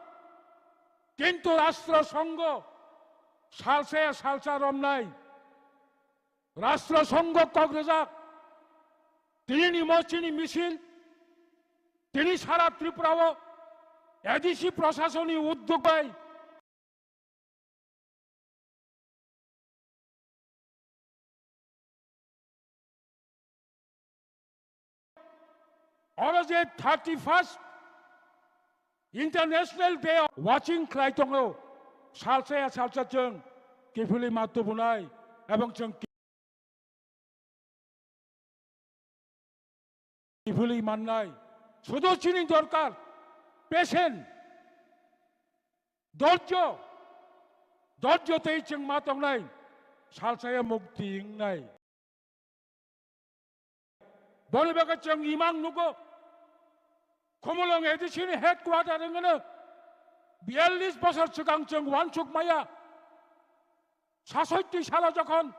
kintu Rashtra Songho salsa ya salsa romnai. Rashtra Songho kok rwjak, tini ni mo chini misil, tini sara Tripura o A D C prasasoni uddog bai oro je thirty first International Day of Watching khlai tongo, salsa ya salsa chwng kiphilwi ma tubunai ebong chwng kiphilwi mannai. Sudo chini dorkar patient, dorjo, dorjo tei chwng ma tongnai, salsa ya mukti wngnai. Boni bagwi chwng imang nugo, Khumulwng A D C ni headquarter wngno biyallis bosor swkang chwng wansuk maya. Sasoitti salo jokhon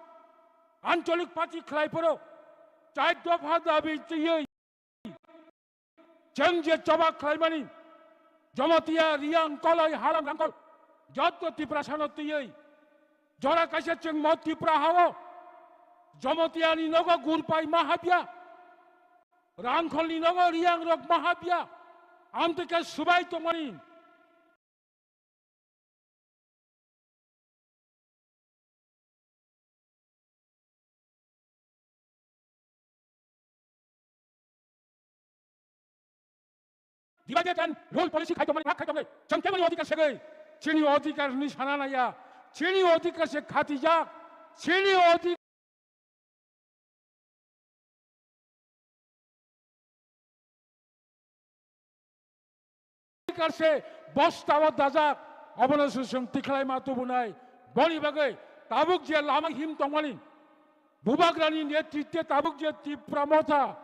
ancholik party khlai phoro, char dopha dabi twiwi chwng je choba khlaimani, Jamatia, Riyang, Koloi, Halam, Rangkol, jotto Tiprasano twiwi jora kaisa chwng mo Tipra hao Jamatia ni nogo gurpai ma habya, Rangkol ni nogo Riyang rok ma habya, amtwkhe subai tongmani. Divided and rule policy khai tongmani, bhag khai tongmani, chwng kemani odhikar segwi chini odhikar ni sana naya, chini odhikar se khatijak, chini odhikar se bosta o dajak, obono se chwng tikhlai ma tubunai. Boni bagwi tabuk je lama him tongmani, Bubagrani netritwe tabuk je Tipra Motha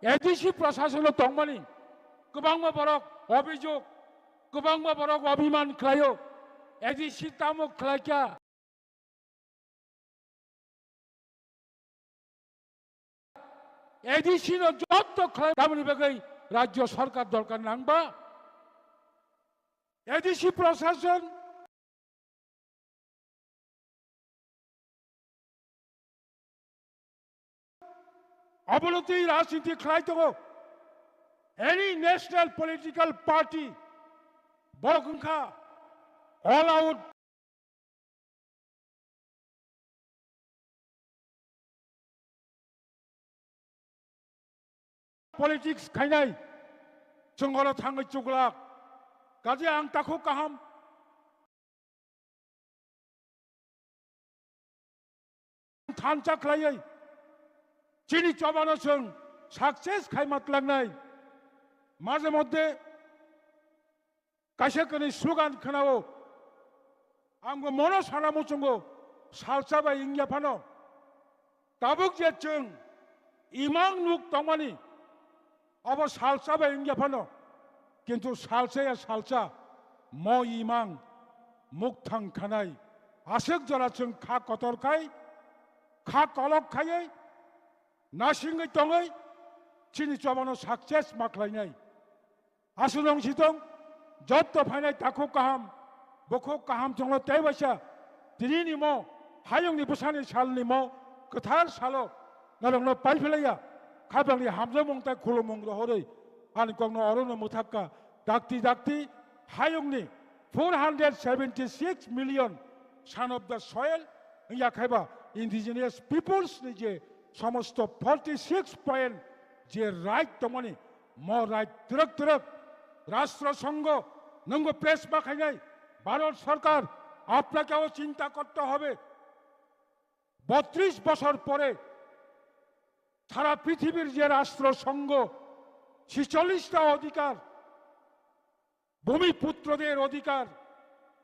A D C prasasano tongmani, kwbangma borok obijok, kwbangma borok obiman khlaio, A D C tamo khlaikha. A D C no jotto khlai, tamoni bagwi rajyo sarkar dorkar nangba. A D C prashason obolotwi rajniti khlai tongo. Any national political party borok wngkha all out politics khainai, chwng oro thangwi chuklak. Kaje ang takhuk kaham thansa khlaiwi chini chobano chwng success khaima tlangnai. Maje moddhe kaisa kani slogan khwnao, angbo mono sana muchungo, salsa bai wngya phano. Tabuk je chwng imang nuk tongmani, abo salsa bai wngya phano, kintu salsa ya salsa, mo imang mukthang khanai, aswk jora chwng kha kotor khai, kha kolok khaiwi, nasingwi tongwi, chini chobano success ma khlainai. Aswk nong sitong, jotto phainai takhuk kaham, bukhuk kaham chwngno tei waisa, tini ni mo, hayungni bwsani salni mo, kwthar salo, norokno paiphlaiya, khaphangni hamjakmung tei khulumung rohorwi, ani kokno orono mwthakka, dakti dakti hayungni four hundred seventy six million son of the soil wngya khaiba indigenous peoples ni je somosto forty six point je right tongmani mo right twrwk twrwk Rashtra Sangho nungo pes ma khainai Bharat Sarkar apnakeo chinta korte hobe. বত্রিশ বছর পরে সারা পৃথিবীর যে রাষ্ট্রসংঘ ছেচল্লিশটা অধিকার, ভূমিপুত্রদের অধিকার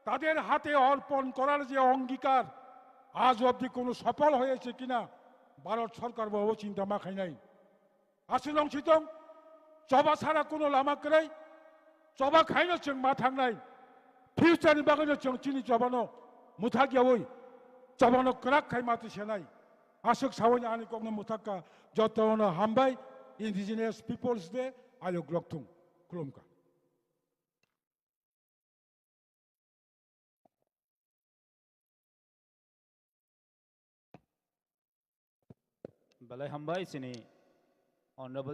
তাদের হাতে অর্পণ করার যে অঙ্গীকার, আজ অবধি কোনো সফল হয়েছে কিনা ভারত সরকার বাবু চিন্তা মাখাই নাই। Aswk nong sitong, choba sara kuno lama kwrwi, choba khaino chwng ma thangnai. Future ni bagwino chwng chini chobano mwthak yaui, chobano kwrak khai ma twi senai. Aswk saui ani kokno mwthak kha, jotono hambai, Indigenous Peoples Day, ayuk lokthung. Khulumkha. Belai hambai chini Honorable